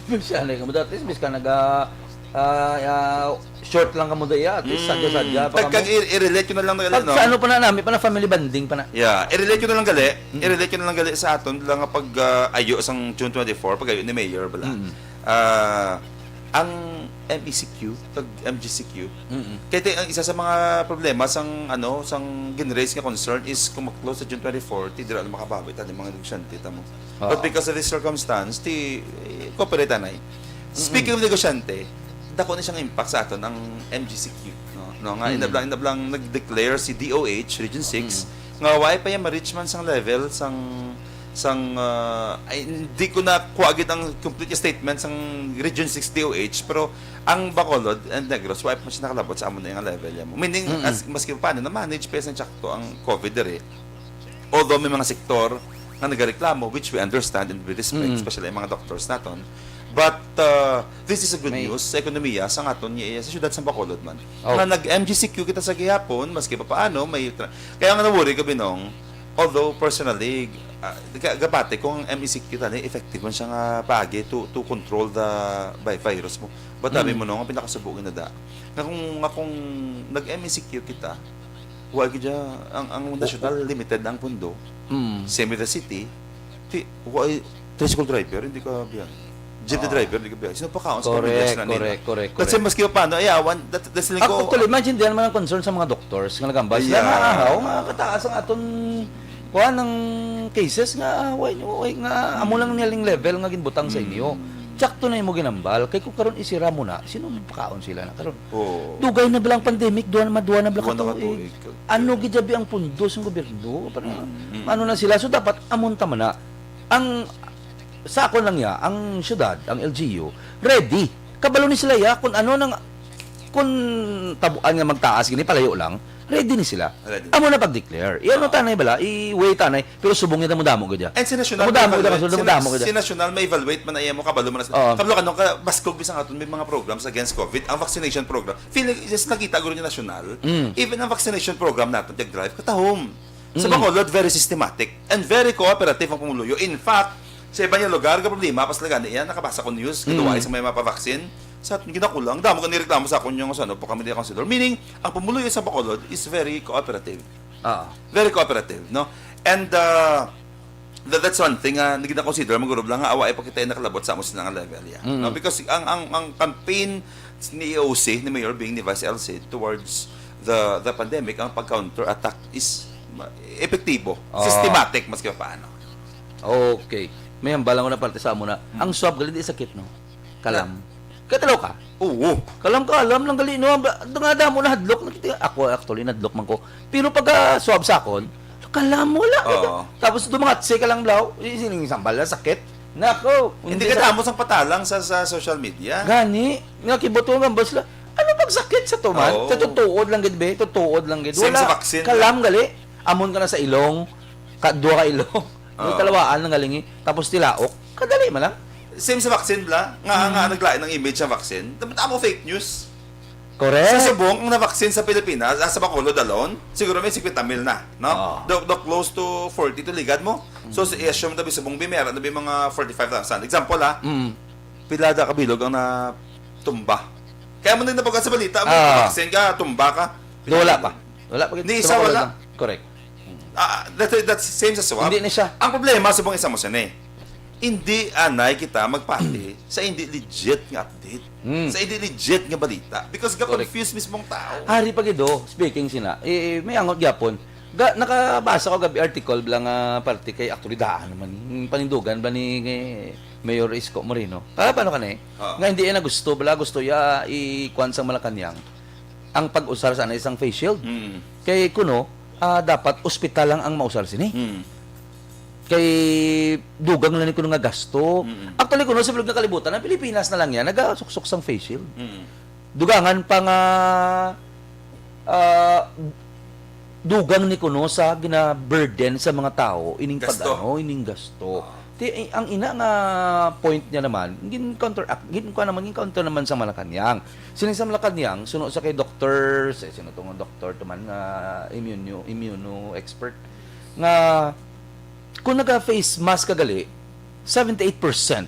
Siya na kamo da. At least, bis ka naga, ah, ah, short lang kamo da, iya. At least, sadya-sadya pa Kag, kag kamo. i- i-relate ko na lang gali, Pag no? Sa ano pa na namin, pa na family bonding pa na. Yeah, i-relate ko na lang gali. I-relate ko na lang gali sa aton lang nga pag ah, ayo sang June twenty-four, pag ayo ni Mayor bala. Ah, ang M E C Q, kag M G C Q. Kaya te, ang isa sa mga problema sang ano, sang gin-raise nga concern is kung mag-close sa June twenty-four, ti dira na makabawi ta ni mga negosyante ta mo. Oo. But because of this circumstance, ti eh, cooperate anay. Speaking of negosyante, dako ni siyang impact sa aton ang M G C Q, no? No, nga inablang inablang nag-declare si D O H Region six nga why pa yung ma-reach man sang level sang sang ah, ay, hindi ko na kuha gid ang complete statement sang Region six D O H, pero ang Bacolod and Negros why pa siya nakalabot sa amo na yung level yan mo. Meaning as maski pa paano na manage pa sa sakto ang COVID diri. Although may mga sektor nga nagareklamo, which we understand and we respect, especially ang mga doctors naton. But uh, this is a good May- news sa ekonomiya sa aton nga sa syudad sa Bacolod man. Oh. Nga nag-M G C Q kita sa gihapon, maski pa paano, may tra- kaya nga na-worry ko, Binong, although personally, ah, ga- gabati kung ang M E C Q tani effective man siya nga paagi to, to control the by virus mo. But sabi mo no, ang pinakasubo nga nada. Nga kung, nga kung nag-M E C Q kita, wa gid siya, ang, ang national limited ang pundo. Mm. Same with the city, ti, wa, tricycle driver, hindi ka biyahe. Jeep Oo. driver, hindi ka biyahe. Sino pa kaon sa Correct, pamilya sila nila? correct, correct, Kasi correct. Maski pa paano, ayawan, that, that's Ako, actually, imagine din naman ang concern sa mga doctors nga nagambal sila Yeah. nga ahaw, nga kataas ang aton kuan ng cases nga, ah, way, way, nga amo lang niya ning level nga ginbutang sa inyo. Sakto na imo ginambal, kay kung karon isira mo na, sino magpakaon sila na karon? Oo. Dugay na bilang pandemic, duha na maduha na bilang Duha na katuig. katuig. Ano gid jabi ang pundo sa gobyerno? Para ano na sila? So dapat amunta man na. Ang sa akon lang ya, ang syudad, ang L G U, ready. Kabalo ni sila ya kung ano nang kung tabuan nga magtaas gini palayo lang, ready ni sila. Ready. Amo na pag-declare. Iya no tanay bala, i-wait tanay, pero subong niya damo-damo gid ya. And si National, Damo-damo gid evaluate- ako, si, damo-damo gid ya. Si National may evaluate man na iya mo kabalo man na Oo. kabalo ka nung ka baskog bisang aton may mga programs against COVID, ang vaccination program. Feeling just nakita guro ni National. Mm. Even ang vaccination program natin, tag drive katahom. Sa Mm. Bacolod, very systematic and very cooperative ang pumuluyo. In fact, sa iba niya lugar, ka problema, pas laga niya, nakabasa ko news, Mm. kinuha sa may mapavaksin. Sa aton ginakulang, damo ka nireklamo sa akon yung sa ano, po kami di councilor. Meaning, ang pumuluyo sa Bacolod is very cooperative. Ah. Very cooperative, no? And uh, that, that's one thing nga uh, gina-consider mo guro lang nga awa ay pakita yung nakalabot sa amo sila nga level, yeah. Mm. No? Because ang ang ang campaign ni E O C, ni Mayor Bing, ni Vice L C towards the the pandemic, ang pag-counter attack is ma- epektibo, Ah. systematic maski paano. Okay. May hambal lang ko na parte sa amo na. Ang swab gali di sakit, no? Kalam. Katalo ka? Oo. Kalam ka, alam lang gali, no? Ang ba- nga damo na hadlok. Nakita, ako, actually, nadlok man ko. Pero pag ah, swab sa akon, kalam, wala. Oo. Tapos dumangatse ka lang, blaw. Sining sambal na sakit. Nako. Hindi ka damo sang patalang sa, sa social media. Gani, nga kibot ko nga bas la. Ano pag sakit sa tuman? Oo. Sa tutuod lang gid be, tutuod lang gid. Same Wala. sa vaccine. Kalam gali. Amon ka na sa ilong, ka, duha ka ilong. May Oo. Talawaan lang galingi. Tapos tilaok. Kadali man lang. Same sa vaccine bla, nga nga naglain ang image sa vaccine. Dapat amo fake news. Correct. Sa subong ang na-vaccine sa Pilipinas, ah, sa Bacolod alone, siguro may fifty mil na, no? Oo. Do, do close to forty to ligad mo. So, sa issue mo tabi subong bi, meron na bi mga forty-five thousand. Example, ha? Mm. Pilada ka bilog ang natumba. Kaya mo na nabagal sa balita, mo Ah. vaccine ka, tumba ka. Do, wala pa. Wala pa. Ni Sa isa, Bacolod wala. lang. Correct. Ah, that's, that's same sa swab. Hindi na siya. Ang problema sa mga isa mo siya ni. Hindi anay kita magpati sa hindi legit nga update. Mm. Sa hindi legit nga balita. Because ga-confuse mismong tao. Hari pa gid, oh, speaking sina, eh, may angot gyapon. Ga, nakabasa ko gabi article bala nga parte kay aktualidad naman. Yung panindugan ba ni, ni Mayor Isko Moreno? Ah, paano ka na eh? Oo. Nga hindi na gusto, bala gusto ya ikuan sang Malacañang ang pag-usar sa isang face shield. Mm. Kay kuno, ah, dapat ospital lang ang mausar sini. Mm. Kay dugang lang ni kuno nga gasto. Mm. Actually kuno sa bilog nga kalibutan, ang Pilipinas na lang yan nagasuksok sang face shield. Mm. Dugangan pa nga ah, dugang ni kuno sa gina-burden sa mga tao ining Gasto. pag-ano, ining gasto. Ah. Ti, ang ina nga point niya naman, gin-counteract, gin-, kuha naman, gin-counter naman sa Malacañang. Sini sa Malacañang, suno sa kay doktor, sa, sino to nga doktor to man, ah, immuno, immuno expert, nga kung naga-face mask ka gali, seventy-eight percent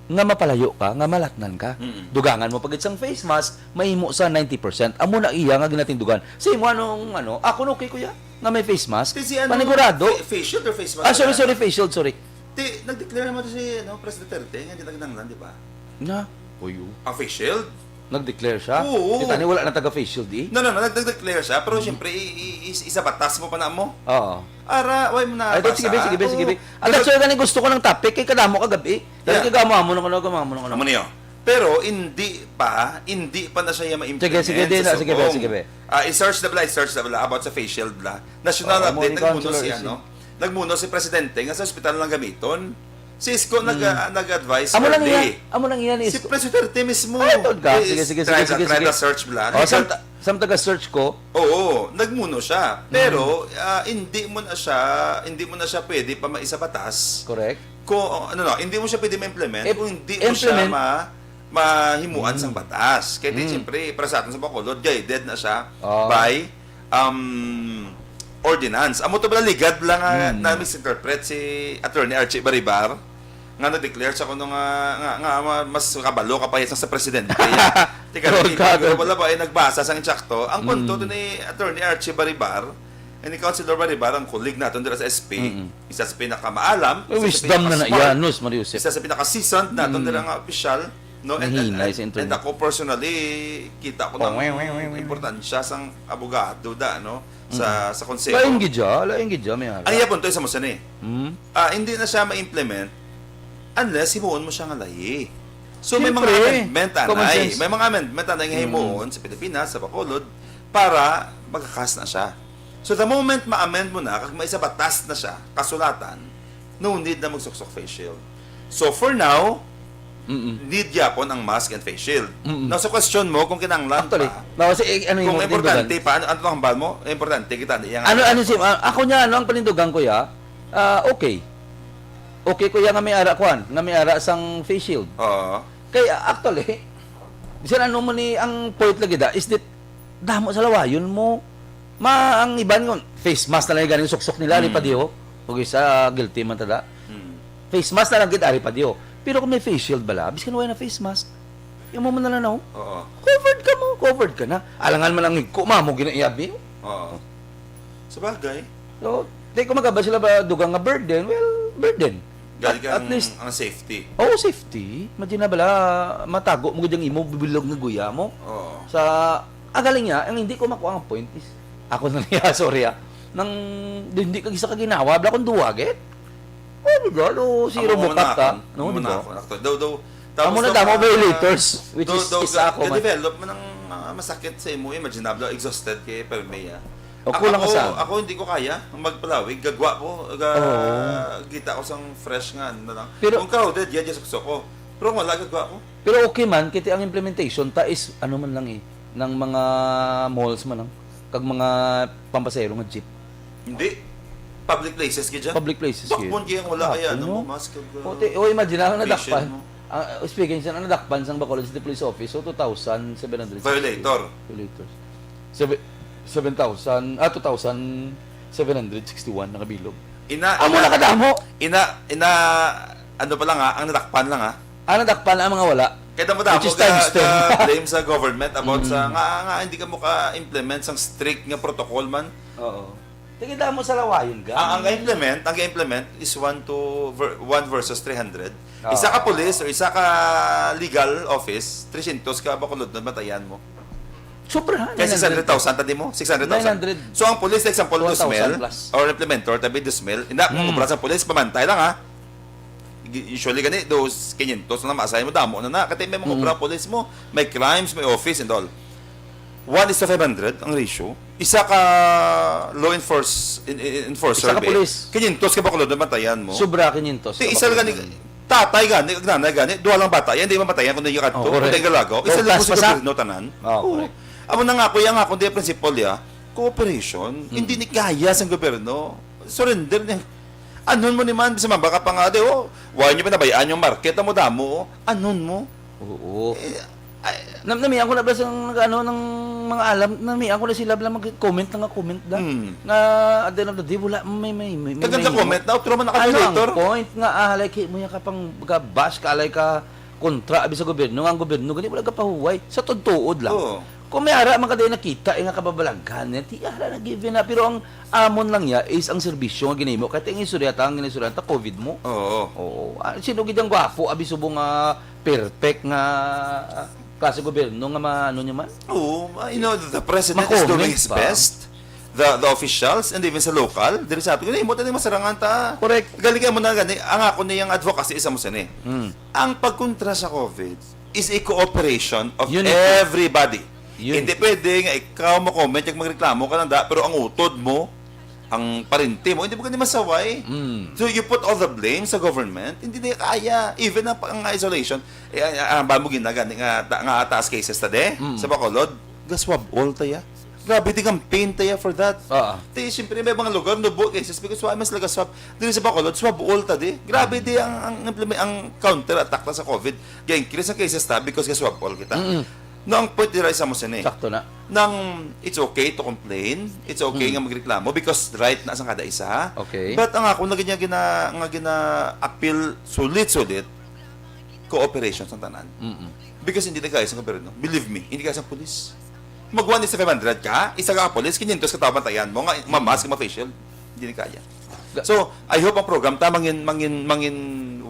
nga mapalayo ka, nga malatnan ka. Mm. Dugangan mo pag sang face mask, mahimo sa ninety percent. Amo na iya nga ginatindugan. Sa imo, anong, ano, ako, okay, kuya, nga may face mask. Kay si ano, Panigurado. Fa-, face shield or face mask Ah, sorry, na? sorry, face shield, sorry. Ti, nag-declare naman to si, ano, President Duterte, nga di na kinahanglan, di ba? Na? Uy, oh. Ang face shield? Nag-declare siya? Oo. Kita ni, wala na taga-face shield, eh. No, no, no, nag-, nag-declare siya, pero Mm. siyempre, i-, i-, is-, isa batas mo pa na mo. Oo. Ara, why mo na Ay, sige, be, basa? sige, be, sige, be. Oo. Ah, that's why gani gusto ko ng topic, kay kadamo ka gabi. Dahil Yeah. kay gamo-amo na ko na, gamo-amo na ko na. Amo niyo. Pero hindi pa, hindi pa na siya ma-implement Sige, sige, di sa na, sige, be, Sugong. sige, be. Ah, i-search na bala, i-search na bala about sa face shield bala. National Oo, update, mo ni nagmuno Councilor si Isi. ano, nagmuno si Presidente nga sa ospital lang gamiton. Si Isko nag, Mm. ah, nag-advise Amo lang early. iya, amo lang iya ni Si Isko. Presidente mismo. Ay, tol ka. Eh, Sige, sige, try sige, na, sige, try sige. na search bala. Oh, Nag- sam-, sam taga-search ko. Oo, nagmuno siya. Pero, Mm. ah, hindi mo na siya, hindi mo na siya pwede pa maisa batas. Correct. Kung, ano, no, hindi mo siya pwede ma-implement Ip-, kung hindi mo siya implement. ma-, mahimuan Mm. sang batas. Kaya di, Mm. siyempre, para sa aton sa Bacolod, guided na siya Oh. by, um, ordinance. Amo to bala, ligad lang nga Mm. na-misinterpret si Attorney Archie Baribar, nga nag-declare sa kuno nga, nga, nga ma-, mas kabalo ka pa sa, sa presidente. Tika, Oh, tika, gago. Pero wala ba ay nagbasa sang insakto? Ang punto Mm. to ni Attorney Archie Baribar, ni Councilor Baribar, ang colleague naton dira sa S P, Mm-mm. isa sa pinakamaalam, May isa sa wisdom na na pinakasmart, iya, Nus Mariusip. isa sa pinaka-seasoned naton Mm. dira nga opisyal, no? And, and, Mahinay and, sa and internet. ako personally, kita ko Oh, lang weh, weh, weh, weh. importansya sang abogado da, no? Sa, Mm. sa konseho. Lain gid siya, lain gid siya, may ara. Ang iya punto, isa mo sini. Mm. Ah, hindi na siya ma-implement unless himuon mo siya nga layi. So, may mga Siyempre, amendment, common anay. sense. May mga amendment, anay, nga Mm. himuon sa Pilipinas, sa Bacolod, para magkakas na siya. So, the moment ma-amend mo na, kag may sa batas na siya, kasulatan, no need na magsuksok face shield. So, for now, Mm-mm. need gyapon ang mask and face shield. Mm-mm. Now, sa question mo, kung kinahanglan Actually, pa, no, kasi, eh, ano yung kung tindugan? importante pa, ano, ano ang hambal mo? Importante kita, ano, yung Ano, ano si, ah, ako niya, ano ang panindugan ko, ya? Ah, okay. Okay ko, ya, nga may ara, kwan, nga may ara sang face shield. Oo. Kay, ah, actually, bisan ano mo ni, ang point lagi da, is that damo sa lawayon mo. Ma-, ang iban nga, face mask na lang yung ganing suksok nila, ari pa Mm. diho. Ug isa, guilty man tada. Mm. Face mask na lang gid, ari pa diho. Pero kung may face shield bala, biskan wala na face mask, yung mo man na lang, no? Oo. Covered ka mo, covered ka na. Alangan man ang higko, mamo, ginaiyabi. Oo. Sabagay. So, di ko magaba sila ba dugang nga burden? Well, burden. Gali At, ka at ang, least, ang safety. Oo, safety. Imagine na bala, matago mo gid ang imo, bibilog nga guya mo. Oo. Sa, ah, galing niya, ang hindi ko makuha ang point is, ako na niya, sorry ah, nang, di, hindi ka isa ka ginawa, bala kung duwa, git? Oh, di ba? No, si Amo Robocat man ka. ako. No, Amo di man ba? ako. Ako. Daw, daw, Amo tapos na daw, damo ah, violators, which daw, is daw, isa ako man. Ga-develop man ang, ah, masakit sa imo, imaginable, exhausted kay Permi, ah. O, Ako, kulang ka ako, saan? ako hindi ko kaya magpalawig, gagwa ko, ga-, Oo. kita ko sang fresh nga, ano na lang. Pero Kung crowded, yan, yung sukso ko. Pero kung wala, gagwa ko. Pero okay man, kiti ang implementation ta is, ano man lang eh, ng mga malls man lang, kag mga pampasahero nga jeep. Hindi. Public places ka dyan? Public places Bakbon yun. kaya ang wala, kaya Bakbon, ano mo, no? mask, kag, O, ti-, o, imagine, ang face shield nadakpan. mo. Ah, speaking siya, ang nadakpan sang Bacolod City Police Office, so two thousand seven hundred sixty. Violator. Violators. Sebe-, seven thousand, ah, two thousand seven hundred sixty-one nakabilog. Ina, Amo ina, na kadamo! ina, ina, ano pa lang, ah, ang nadakpan lang, ah. Ang nadakpan ang mga wala. Kaya damo-damo Which is ka, times ten. ka blame sa government about sa, Mm. nga, nga, hindi ka mo ka-implement sang strict nga protocol man. Oo. Tingin mo sa lawayon ka. Ang, ang implement, ang implement is one to ver-, one versus three hundred. Oo. Isa ka police or isa ka legal office, three hundred ka Bacolod na batayan mo. Sobra, Kaya nine hundred. six hundred thousand, tadi mo? Six hundred thousand. Nine hundred. So, ang police, example, One thousand two mil, plus. or implementor, tabi, two mil, ina, Mm. obra sa police, pamantay lang, ha? Usually, gani, those quinientos na maasay mo, damo na na. Kati may mga Mm. obra, police mo, may crimes, may office, and all. One is to five hundred ang ratio. Isa ka law enforce, in, in, enforcer, Isa ka be, pulis. quinientos ka Bacolod na batayan mo. Sobra quinientos Ti ka isa Bacolod gani, na. tatay gani, kag nanay gani, duha lang bata, yan, di mamatayan kung di ka Oh, kadto, kung correct. di ka lagaw. Isa Oh, lang po sa taas pa sa? gobyerno, tanan. Oh, Oo. correct. Amo na nga ako, yang ako, di principle, ya, cooperation, Mm. hindi ni kaya sa gobyerno. Surrender niya. Anon mo ni man, bisan man baka pa nga, di, oh, why nyo pinabayaan yung market? Amo damo, oh. Anon mo? Oo. Eh, ay, Nam namian ko na ba sa nag-ano ng mga alam, namian ko na sila lang mag-comment na nga comment lang. Hmm. Nga, at the end of the day, wala, may, may, may, may, Tagan may sa comment na, utro man na ano ang kalculator? Point nga, ah, like, mo yan ka pang ga-bash ka, like, ka kontra abi sa gobyerno, nga ang gobyerno, gani wala kapahuway. Sa tuod-tuod lang. Oo. Kung may ara man ka dahil nakita, eh, nga kababalaghan niya, di ara na given na. Pero ang amon lang niya is ang serbisyo nga ginahimo. Kahit ang istorya ta, ang istorya ta, covid mo. Oo. Oo. Ah, sino gid ang gwapo, abi subong nga perfect nga, ah, klase gobyerno nga ma-, ano niya man? Oo, ah, you know, the president is Ma-comment doing his pa. best. The, the officials and even sa local, diri sa ato, ginahimo ta ni masarangan ta. Correct. Galing mo na gani, ang ako niyang advocacy isa mo sini. Mm. Ang pagkontra sa covid is a cooperation of Unity. everybody. Unity. Hindi pwede nga ikaw mo comment, yung magreklamo ka lang da, pero ang utod mo, ang parente mo, hindi mo gani masaway. Mm. So you put all the blame sa government, hindi na kaya. Even ang, ang isolation, eh, ang, ang ba mo ginagani nga, ta-, nga taas cases ta de, Mm. sa Bacolod, ga-swab all ta ya. Grabe di campaign ta ya for that. Oo. Di, siyempre, may mga lugar, nubo cases, because why mas laga-swab? Dili sa Bacolod, swab all ta di. Grabe di ang, ang, implement-, ang counter attack ta sa covid. Ga-increase ang cases ta because ga-swab all kita. Mm-mm. No, ang point dira isa mo sini. Sakto na. Nang it's okay to complain, it's okay Mm. nga magreklamo because right na sa kada isa. Okay. But ang ako na gina, gina, nga gina-appeal sulit-sulit, cooperation sa tanan. Mm-mm. Because hindi na kaya sa gobyerno. Believe me, hindi kaya sa pulis. Mag one is five hundred ka, isa ka pulis, quinientos ka tao bantayan mo, nga mamask, ma-face shield. Hindi na kaya. Ga- So, I hope ang program ta mangin, mangin, mangin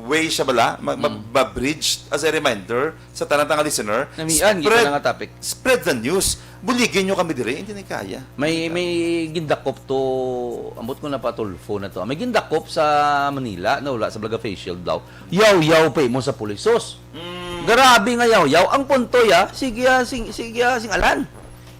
way siya bala, ma-, ma-, Mm. ma-bridge as a reminder sa tanan nga listener. Namian, gid Spread, na nga topic. spread the news. Buligin nyo kami dire, hindi na kaya. May, may gindakop to, ambot ko na pa Tulfo na to. May gindakop sa Manila, na wala sa Blaga Face Shield daw. Yaw-yaw pa mo sa pulis. Sus! Mm. Grabe nga yaw-yaw. Ang punto ya, sige, ah, sing, sige, ah, sing Alan.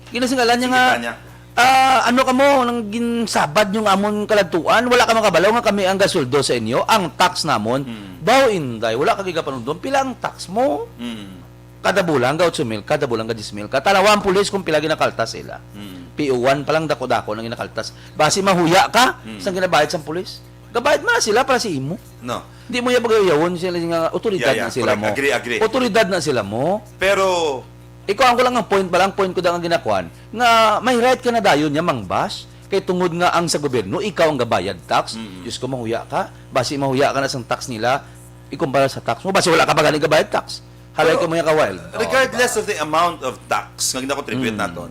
Ginasingalan niya Sige, nga, tanya. ah, ano ka mo, nang ginsabad yung amon kaladtuan, wala ka makabalaw nga kami ang gasuldo sa inyo, ang tax namon. Mm. Baw, Inday, wala ka gigapanundon, pila ang tax mo? Mm. Kada bulan, ga otso mil, kada bulan, ga diyes mil. Katanawa ang pulis kung pila ginakaltas sila. Mm. P O one pa lang, dako-dako nang ginakaltas. Basi mahuya ka Mm. sa ginabayad sang pulis. Gabayad man na sila para sa imo. No. Di mo ya pagayawon sila nga otoridad Yeah, yeah. na sila Correct. mo. Agree, agree. Otoridad na sila mo. Pero Ikaw, ang ko lang ang point, ba lang point ko da nga ginakuan, nga may right ka na dayon niya mangbash, kay tungod nga ang sa gobyerno, ikaw ang gabayad tax. Mm-mm. Diyos ko, mahuya ka. Basi mahuya ka na sang tax nila, ikumpara sa tax mo. Basi wala ka pa gani gabayad tax. Halay Pero ka mo ya ka wild. Oh, regardless diba? of the amount of tax nga ginakontribute Mm. naton,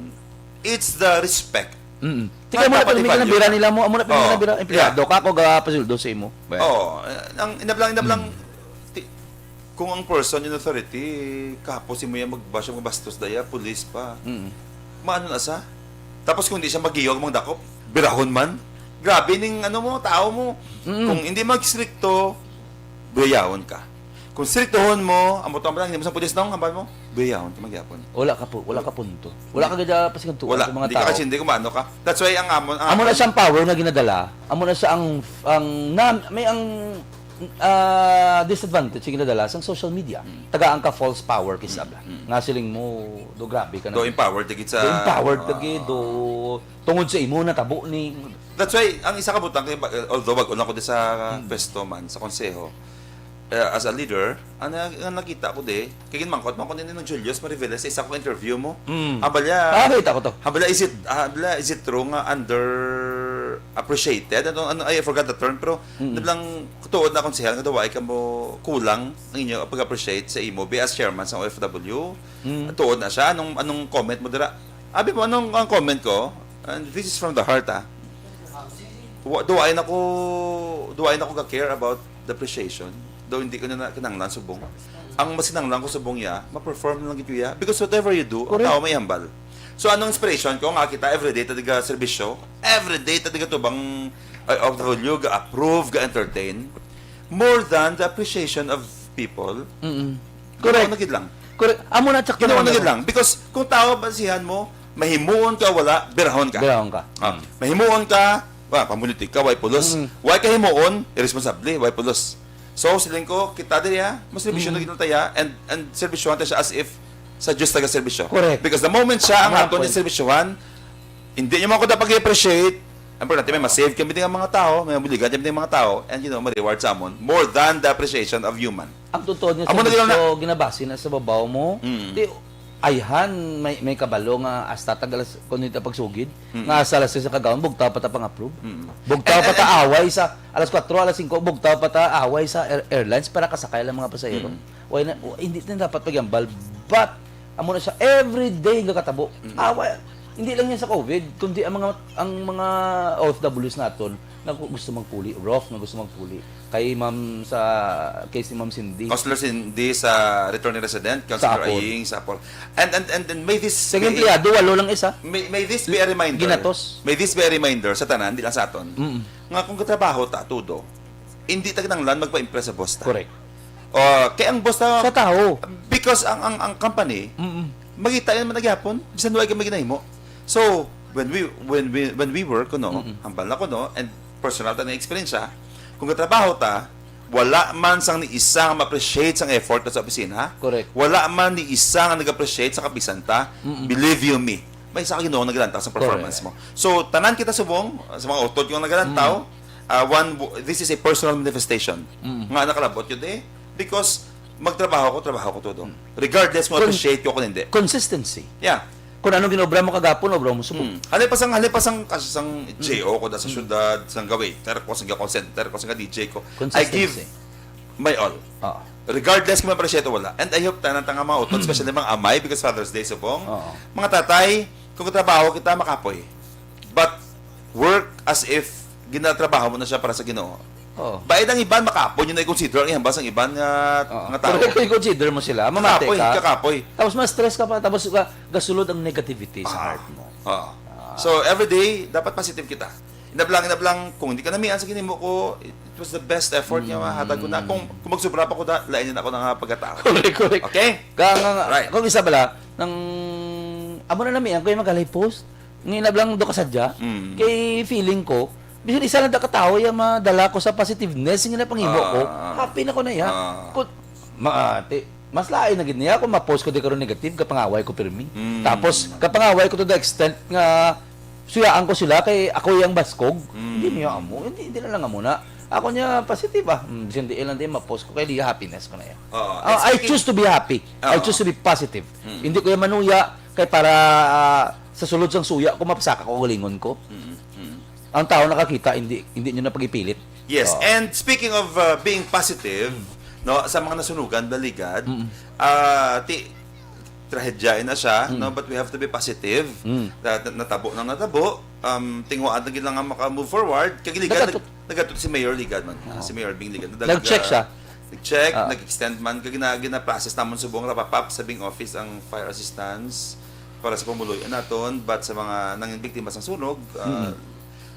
it's the respect. Mm-mm. Tika mo na Dapat pinamigyan ng i-value bira na. nila mo, amo na pinamigyan Oo. ng bira, empleyado Yeah. ka, ako ga pasuldo sa imo. Well. Oo. Eh, ang inablang, inablang, Mm. ti-, kung ang person in authority, kapos imo yan magbash, magbastos daya, pulis pa. Mm. Maano na sa? Tapos kung di siya magiyog, magdakop, birahon man. Grabe ning ano mo, tao mo. Mm. Kung hindi magstrikto, biyawon ka. Kung striktohon mo, ang butang lang, hindi mo sa pulis nung, hambal mo, biyawon ka magyapon. Wala ka po, wala ka punto. Wala ka gid, ah, pasigurtuhan Wala. sa mga Hindi ka tao. kasi, hindi kung maano ka. That's why ang amon, ang Amo na amon siyang power nga ginadala. Amo na siya ang, ang na, may ang, ah, disadvantage nga ginadala sa social media. Mm. Tagaan ka false power, kisab. Mm, mm. Nga siling mo, do grabe ka na. Do empowered ka gid sa Do empowered ka gid, Ah. do tungod sa imo natabo ni That's why, ang isa ka butang, kay ba-, although wag una ko di sa Hmm. pwesto man, sa konseho, eh, as a leader, ang, na-, ang nakita ko di, kay ginmangkot man ko ni Ninong Julius Mariveles sa isa ko interview mo. Hmm. Ang balya, Ah, nakita ko to. ang balya, is it, ah, ang balya, is it true nga underappreciated? Ano, ano, I forgot the term, pero Mm. nablang tuod na konsehal nga daw ay ka mo kulang ang inyo pag-appreciate sa imo, be as chairman sa O F W. Mm. Tuod na siya. Anong, anong comment mo dira? Abi mo, anong, ang comment ko? And this is from the heart, ah. Wa-, do I na ko, do I na ko ka-care about depreciation? Do hindi ko na, na kinahanglan subong. Ang mas kinahanglan ko subong ya, ma-perform lang gid ya. Because whatever you do, ang Correct. tao may hambal. So, anong inspiration ko nga kita everyday ta diga serbisyo? Everyday ta diga tubang, uh, of the value, ga-approve, ga-entertain. More than the appreciation of people. Mm-mm. Ginawa Correct. na gid lang. Correct. Amo na, tsaka Ginawa na na gid lang. lang. Because kung tao, basihan mo, mahimuon ka, wala, birahon ka. Birahon ka. Ah, Mm. mahimuon ka, wa, pamulitik ka, way pulos. Mm. Way ka himuon, irresponsable, way pulos. So, siling ko, kita diri, ha? Mas serbisyo Mm. na gid tayo, and, and serbisyohan ta siya as if sa Diyos taga serbisyo. Correct. Because the moment siya ang Tama aton point. Serbisyohan, hindi niyo man ko dapat i-appreciate, Ang importante, may ma-save kami din ang mga tao, may mabuligan kami din ang mga tao, and, you know, ma-reward sa amon more than the appreciation of human. Ang totoo niya Amo sa na ginawa na. Gusto, ginabase na sa babaw mo. Mm. Di, ayhan, may, may kabalo nga hasta tag alas, kung dito pagsugid, Mm. nga hasta alas seis sa kagaon, bugtaw pa ta pang-approve. Mm. Bugtaw And, pa and, ta and away sa, alas kwatro, alas singko, bugtaw pa ta away sa air-, airlines para kasakay lang mga pasahero. Mm. Why na, wa-, hindi na dapat pagyambal. But, amo na siya, everyday nga katabo. Mm. Away, hindi lang yan sa COVID, kundi ang mga, ang mga O F Ws naton, nga gu-, gusto magpuli, rough nga gusto magpuli. Kay Ma'am sa, kay si Ma'am Cindy. Councilor Cindy sa returning resident, Councilor Apor. Aying sa Apor. And, and, and, and may this Sa be, empleyado, walo lang isa. May, may this be a reminder. Ginatos. May this be a reminder sa tanan, di lang sa aton. Mm. Nga kung katrabaho ta, tudo, hindi ta kinahanglan magpa-impress sa boss ta. Correct. O, kay ang boss ta, Sa tao. Because ang, ang, ang company, Mm-mm. magita yan man nagyapon, bisan wala ka maginahimo. So, when we, when we, when we work, kuno, Mm-mm. hambal na kuno, and personal ta na eksperyensya, kung katrabaho ta, wala man sang ni isa nga ma-appreciate sang effort sa opisina, Correct. wala man ni isa nga nag-appreciate sa kapisan ta, Mm-mm. believe you me, may isa ka Ginoo nagalantaw sa performance Correct. mo. So, tanan kita subong, sa mga utod nga nagalantaw, Mm. ah, one, this is a personal manifestation Mm. nga nakalabot yun eh, because magtrabaho ko, trabaho ko todo. Mm. Regardless kung Con-, appreciate ko kung hindi. Consistency. Yeah. Kung anong ginobra mo kagapon, obra mo subong. Mm. Halin pa sang, halin pa sang, kasi sang Mm. J O ko da sa Mm. syudad, sang gawi, ter ko, sang call center ko, sang D J ko. I give Consistency. my all. Oo. Regardless kung ma-appreciate o wala. And I hope tanan ta nga mga utod, especially mga amay, because Father's Day subong. Oo. Mga tatay, kung trabaho kita, makapoy. But work as if ginatrabaho mo na siya para sa Ginoo. Oo. Baid ang iban, makapoy nyo na i-consider ang ihambal sang iban nga, Oo. nga tao. Pero kung i-consider mo sila, mamati Kakapoy, ka. kakapoy. Tapos ma-stress ka pa, tapos ga-, gasulod ang negativity sa Ah. heart mo. Oo. Ah. So, every day, dapat positive kita. Inablang, inablang, kung hindi ka namian sa ginimo ko, it was the best effort nga mahatag ko na. Mm. Kung, kung magsubra pa ko, da-, lain na ako nga pagkatao. Correct, correct. Okay? Ka-, nga, nga, Right. kung isa bala, nang, amo na namian ko yung magalay post, nga inablang do ka sadya, Mm. kay feeling ko, bisan isa lang da ka tawo, yung madala ko sa positiveness, nga napanghimo ko, Ah. happy na ko na iya. Ah. Kung, ma-, ti-, Mas lain na gid niya kung ma-post ko di karon negative, kapangaway ko pirmi. Mm. Tapos, kapangaway ko to the extent nga suyaan ko sila kay ako yung baskog. Mm. Hindi niya amo. Hindi, hindi na lang amo na. Ako niya positive ah. Mm, bisan di lang din ma-post ko kay di happiness ko na yan. Oo. Ah, And I speaking choose to be happy. I Oo. choose to be positive. Mm. Hindi ko yung manuya kay para, ah, sa sulod sang suya ko mapasaka ko ang galingon ko. Mm, mm. Ang tao nakakita, hindi, hindi nyo na pag-ipilit. Yes, Oo. and speaking of, uh, being positive, Mm. no, sa mga nasunugan, baligad, Mm. ah, ti-, trahedya na siya, Mm. no, but we have to be positive. Mm. Na-, na-, natabo nang natabo, um, tinguhaan na gid lang nga maka-move forward. Kay ligad, Nagatot. nag-, nagatot si Mayor Ligad man. Oo. Si Mayor Bing Ligad. Nag-, Nag-check ah, siya. nag-check, Ah. nag-extend man. Kay gina-, gina-process namon subong, rapapap sa Bing Office ang fire assistance para sa pumuluy naton, but sa mga nangin biktima sa sunog, ah, Mm.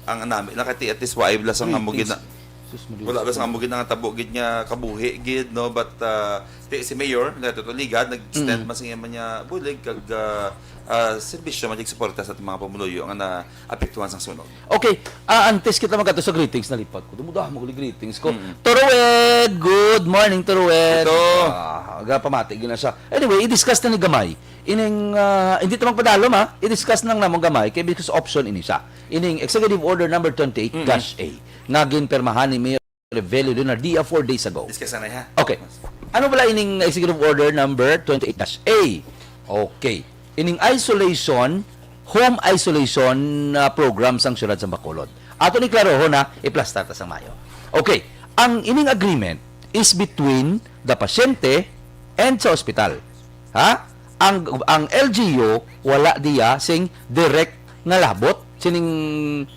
ang nami lang kay at least wala lang sang Three amo gid things. na, Sus, Maria wala lang sang Santísima. amo gid na nga tabo gid nga kabuhi gid, no? But, ah, ti-, si Mayor, na to ligad, nag-extend Mm. man sa iya man niya bulig, kag, ah, ah, serbisyo man, suporta sa ating mga pumuluyo nga naapektuhan sang sunog. Okay, ah, antes kita magkadto sa greetings, nalipad ko. Dumudahan mo ko ni greetings ko. Mm. Torued, good morning, Torued. Ito. Ah, gapamati gina siya. Anyway, i-discuss na ni gamay. Ining, ah, hindi ta magpadalom, ha? I-discuss lang namon gamay, kay because option ini siya. Ining Executive Order number twenty-eight dash A, Mm-hmm. nga ginpirmahan ni Mayor Revelio Leonardia four days ago. Discuss na, ha? Okay. Ano bala ining Executive Order number twenty-eight dash A? Okay. Ining isolation, home isolation, ah, program sang siyudad sa Bacolod. Ato ni klarohon na, iplastar ta sang mayo. Okay. Ang ining agreement is between the pasyente and sa ospital. Ha? Ang, ang L G U wala diya sing direct nga labot sining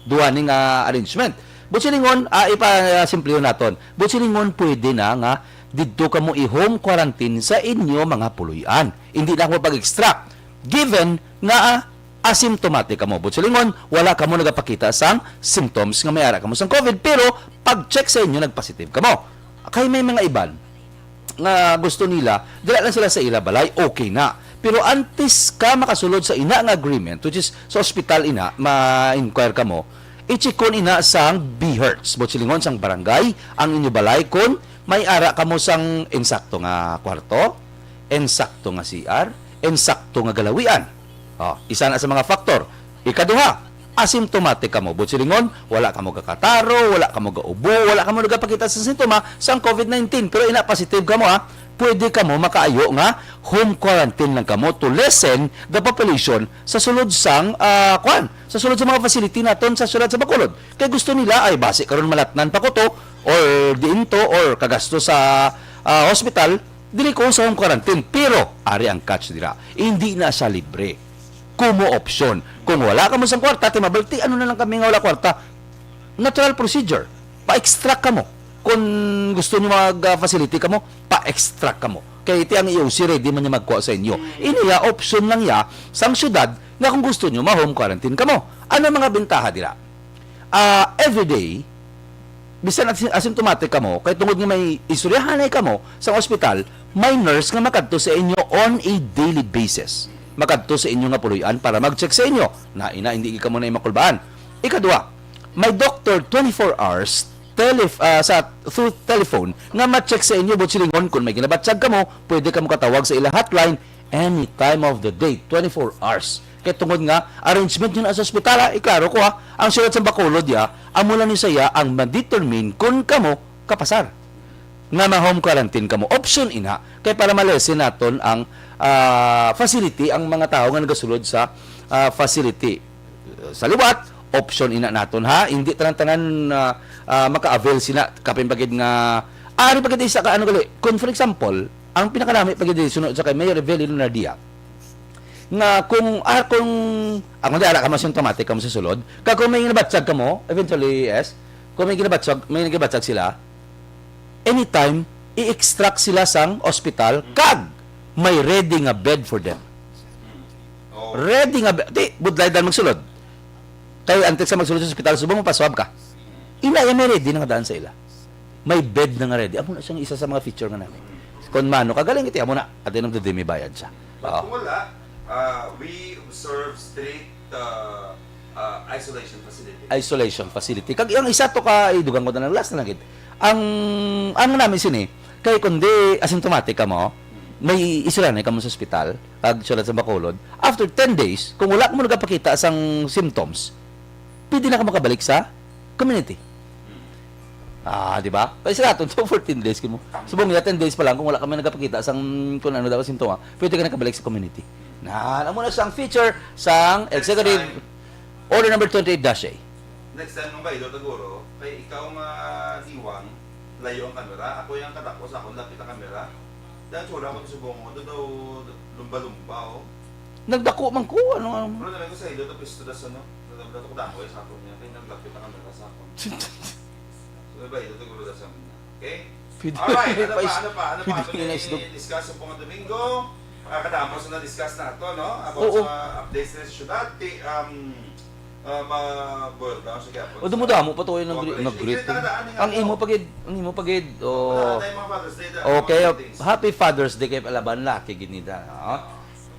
duha ni nga arrangement. But silingon, ah, ipa-, ah, simplihon naton. But silingon, pwede na nga didto kamo i-home quarantine sa inyo mga puloy-an. Hindi na mo pag-extract. Given nga, ah, asymptomatic kamo. But silingon, wala kamo nagapakita sang symptoms nga may ara kamo sang COVID, pero pag-check sa inyo, nag-positive kamo. Kay may mga iban, nga gusto nila, dira lang sila sa ila balay, okay na. Pero antes ka makasulod sa ina nga agreement, which is sa ospital ina, ma-inquire ka mo, i-check kon ina sang B H R T S. But silingon sang barangay, ang inyo balay kon may ara ka mo sang insakto nga kwarto, insakto nga C R, insakto nga galawian. Oh, isa na sa mga factor. Ikaduha, asymptomatic kamo. Buot silingon, wala kamo gakataro, wala kamo gaubo, wala kamo nagapakita sa sintoma sang covid nineteen. Pero ina positive kamo, ha, pwede kamo makaayo nga home quarantine lang kamo to lessen the population sa sulod sang, ah, kwan, sa sulod sa mga facility naton sa siyudad sa Bacolod. Kay gusto nila, ay, basi karon malatnan pa ko to, or diin to, or kagasto sa, ah, hospital, dili ko sa home quarantine. Pero ari ang catch dira, hindi na siya libre. Kumo option. Kung wala kamo sang kwarta, ti mabalti, ano na lang kami nga wala kwarta? Natural procedure. Pa-extract kamo. Kung gusto nyo mag-facility kamo, pa-extract kamo. Kay ti ang E O C ready man niya magkuha sa inyo. Iniya option lang ya sang syudad nga kung gusto nyo ma-home quarantine kamo. Ano mga bentaha dira? Ah, everyday, bisan as- asymptomatic kamo, kay tungod nga may istoryahanay kamo sa ospital, may nurse nga makadto sa inyo on a daily basis. Makadto sa inyo nga puloy-an para mag-check sa inyo. Na ina, hindi kamo na makulbaan. Ikadua, may doctor twenty-four hours telef- ah, sa through telephone nga ma-check sa inyo, buot silingon, kung may ginabatyag kamo, pwede kamo katawag sa ila hotline any time of the day, twenty-four hours. Kay tungod nga arrangement yun sa ospital, ha, iklaro ko, ha, ang siyudad sa Bacolod, ya, amo lang ni saya ang ma-determine kung kamo kapasar nga ma-home quarantine kamo. Option ina kay para ma-lessen naton ang, ah, facility, ang mga tawo nga nagasulod sa, ah, facility. Sa liwat, option ina naton, ha. Hindi tanan-tanan, ah, ah, maka-avail sila. Kapin pa gid nga, ari pa gid isa ka ano gali. Kung for example, ang pinakanami pa gid sunod sa kay Mayor Evelyn Nardia, nga kung, ah, kung, ako di ara ka mas automatic kamo sa sulod, kag kung may ginabatyag kamo, eventually, yes, kung may ginabatyag, may ginabatyag sila, anytime, i-extract sila sang ospital, kag may ready nga bed for them. Oh. Ready nga bed. Di, budlay dan magsulod. Kay antes sa magsulod sa ospital, subong mapaswab ka. Ina, yan may ready na nga daan sa ila. May bed na nga ready. Amo na siyang isa sa mga feature nga namin. Kung mano ka, galing iti, amo na. At the end of the day, may bayad siya. But Oo. kung wala, uh, we observe strict, uh, uh, isolation facility. Isolation facility. Kag ang isa to ka, idugang ko na lang, last na lang gid. Ang, ang namin sini, kay kundi asymptomatic ka mo, may istoryahanay ka mo sa ospital, kag siyudad sa Bacolod, after ten days, kung wala mo nagapakita sang symptoms, pwede na ka makabalik sa community. Ah, di ba? Kay sa aton, so fourteen days kamo. Subong niya, ten days pa lang, kung wala kami nagapakita sang kung ano daw sintoma, pwede ka nakabalik sa community. Na, amo na sang feature sang Next Executive time. Order number twenty-eight dash A. Next time, nung kayo, siguro, kay ikaw nga diwang, layo ang kamera, ako yung kadako sa akong lapit ang kamera. Dahil tsura ko subong mo, doon daw lumba-lumba, oh. Nagdako man ko, ano, ano. Pero naman ko sa ilo, tapos ito, das, ano, nagdako dako sa akong niya, kaya naglapit ang kamera sa akong. So, may ba ilo, siguro, das, ang niya. Okay? Pwede Alright, na ano pa, pa-, ano pa, ano pa? pwede Ano na pa isdog. i-discuss sa pong Domingo? Makakadamos na discuss na ito, no? About Oo. sa updates sa syudad, ti, um, uh, ma-boil down sa Quiapo. O, dumudamo pa to yung nag-, Operation. nag-greet. Ito na, ano nga Ang to? imo pa gid, ang imo pa gid, oh. Wala na yung mga Father's Day, na, Okay, mga greetings. Happy Father's Day kay Alaban Laki gid nida, no? Oo.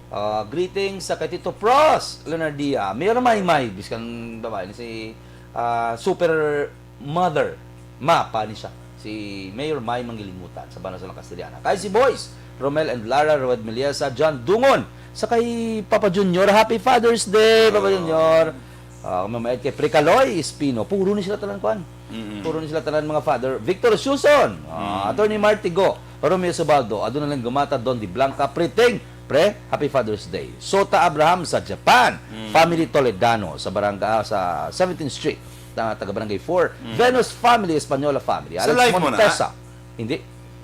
Ah, greetings sa kay Tito Pros, Leonardia, Mayor Maymay, biskan babae ni si, ah, Super Mother, ma pa ni siya. Si Mayor May Manggilimutan sa Banaw sa Castellana. Kay si Boys, Romel and Lara, Roed Meliesa, John Dungon, sa kay Papa Junior, Happy Father's Day, Papa Oh. Junior. Ah, mamait kay Precaloy Espino. Puro ni sila tanan, kwan. Mm-mm. Puro ni sila tanan, mga father. Victor Suson, ah, Mm. Attorney Martigo, Romeo Subaldo, Aduna lang Gumata, Don Di Blanca, Priting, pre, Happy Father's Day. Sota Abraham sa Japan, Mm. Family Toledano sa barangay, sa seventeenth Street, ta-, taga Barangay four. Mm. Venus family, Española family. Sa Alex live mo na? Montesa. Hindi.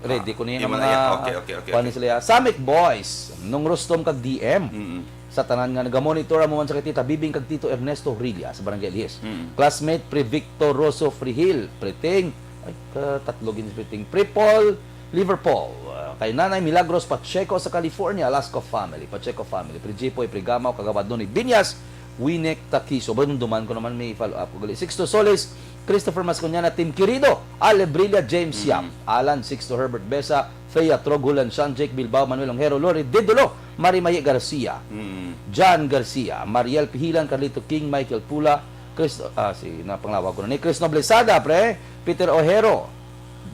Ready Ah, ko niya imo nga na yan. mga Okay, okay, okay, kuwan okay. sila. Samic Boys, Nung Rustom kag D M. Mm-mm. Sa tanan nga nagamonitor, amo man sa kay Tita Bibing kag Tito Ernesto Rilla sa Barangay Elihis. Mm. Classmate, Pre Victor Rosso Frihil, Preting, ay, ka-, tatlo gid si Preting. Pre Paul, Liverpool. Ah, kay Nanay Milagros Pacheco sa California, Lasco family, Pacheco family, Pre Jipoy, Pre Gamaw, Kagawad Noni Binyas, Winek Takiso. Ba, duman ko naman may follow-up ko gali. Sixto Solis, Christopher Masconiana, Tim Quirido, Ale Brilla, James Mm. Yap, Alan Sixto, Herbert Besa, Thea Trogulan, Sean Jake Bilbao, Manuel Ongero, Lori Didulo, Mari Mayi Garcia, Mm. John Garcia, Mariel Pihilan, Carlito King, Michael Pula, Chris, ah, si, napanglawag ko na ni Chris Noblesada, pre, Peter Ojero,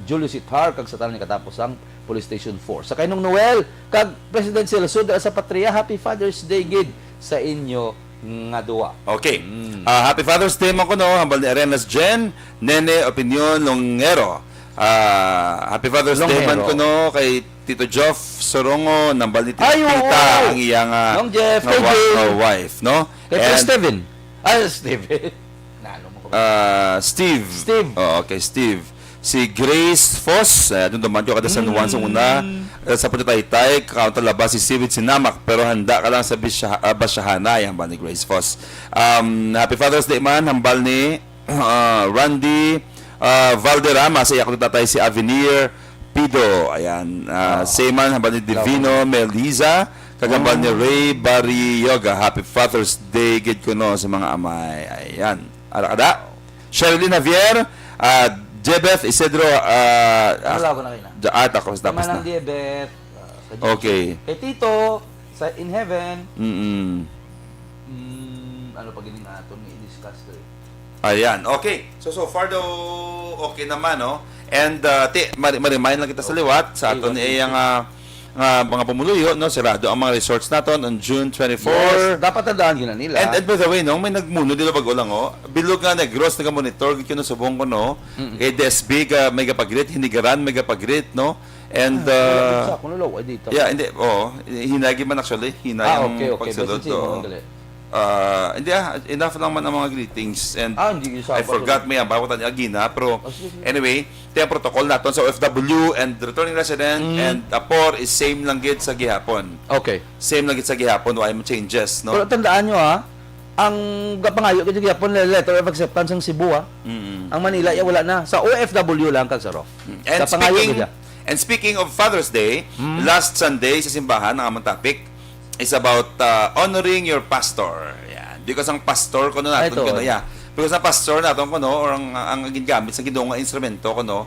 Julius Ithar, kag sa tanan ni katapos ang Police Station four. Sa kay Nong Noel, kag President Celso, dira sa Patria, Happy Father's Day gid sa inyo nga duwa. Okay. Ah, happy Father's Day man kuno, hambal ni Arenas Jen, Nene Opinion Longero. Ah, happy Father's Day man Longero. Kuno kay Tito Geoff Sorongo, nambal ni Tita, Ay, oo. Ang iyang ah, Nong Jeff, nga kay wa- Jane. nga wife, no? Kay Tito And, Steven. Ah, Steven. Nalo mo ko. ah, Steve. Steve. Oo, kay Steve. Si Grace Foss, eh, doon duman ko kada San Juan sa una. Eh, sa Pagkataytay, kaon talaba si Siwid Sinamak, pero handa ka lang sa bisya, ah, basyahana, yan ba ni Grace Foss? Um, happy Father's Day man, hambal ni ah, Randy ah, Valderrama, sa iya ko tatay si Avenir Pido. Ayan. Ah, Same man, hambal ni Divino Meliza, kagambal ni Ray Barrioga. Happy Father's Day gid kuno sa mga amay. Ayan. Ara kada. Sherilyn Javier, ah, Jebeth Isidro, ah, Ano lang ako na kayo na? Ja- ah, tapos, tapos Manang na. Diabet. Ah, sa Okay. Kay Tito, sa in heaven. Mm-mm. Mm, ano pa gining aton ni i-discuss to eh? Ayan. Okay. So, so far daw, okay naman, no? And, uh, ti, mari- ma-remind lang kita sa liwat, sa Okay, aton okay. Iyang, uh, nga mga pumuluyo, no? Sarado ang mga resorts naton on June twenty-four. Yes, dapat tandaan yun na nila. And, and by the way, no, may nagmuno dito bago lang, oh. Bilog nga Negros, naga-monitor, gid kuno subong kuno. Kay D S B, ka, may gapagrit, Hinigaran, may gapagrit, no? And, Ah, uh, wala sa ako, nalaw, ay, dito. Yeah, hindi, oh, hinagi man actually, hinay Ah, ang okay, okay. pagsulod, Basta sige, oh. Manang Gali. Ah, hindi ah, enough lang man ang mga greetings and Ah, hindi, isa I pa forgot tuloy. May abawat ang agina, pero Ah, sige, sige. Anyway, ito yung protocol naton sa O F W and returning resident Mm. and Apor is same lang gid sa gihapon. Okay. Same lang gid sa gihapon, wala mo changes, no? Pero tandaan nyo ha, ang gapangayo gid gihapon le- letter of acceptance ang Cebu ha. Mm. Ang Manila ya wala na. Sa O F W lang kag sa Rof. And Gapangayo speaking, gid ya. and speaking of Father's Day, Mm. last Sunday sa simbahan, ang among topic is about uh, honoring your pastor. Yan. Because ang pastor kuno naton Ito. Kuno, yeah. Because ang pastor naton kuno, or ang, ang gingamit sa Ginoo nga instrumento kuno,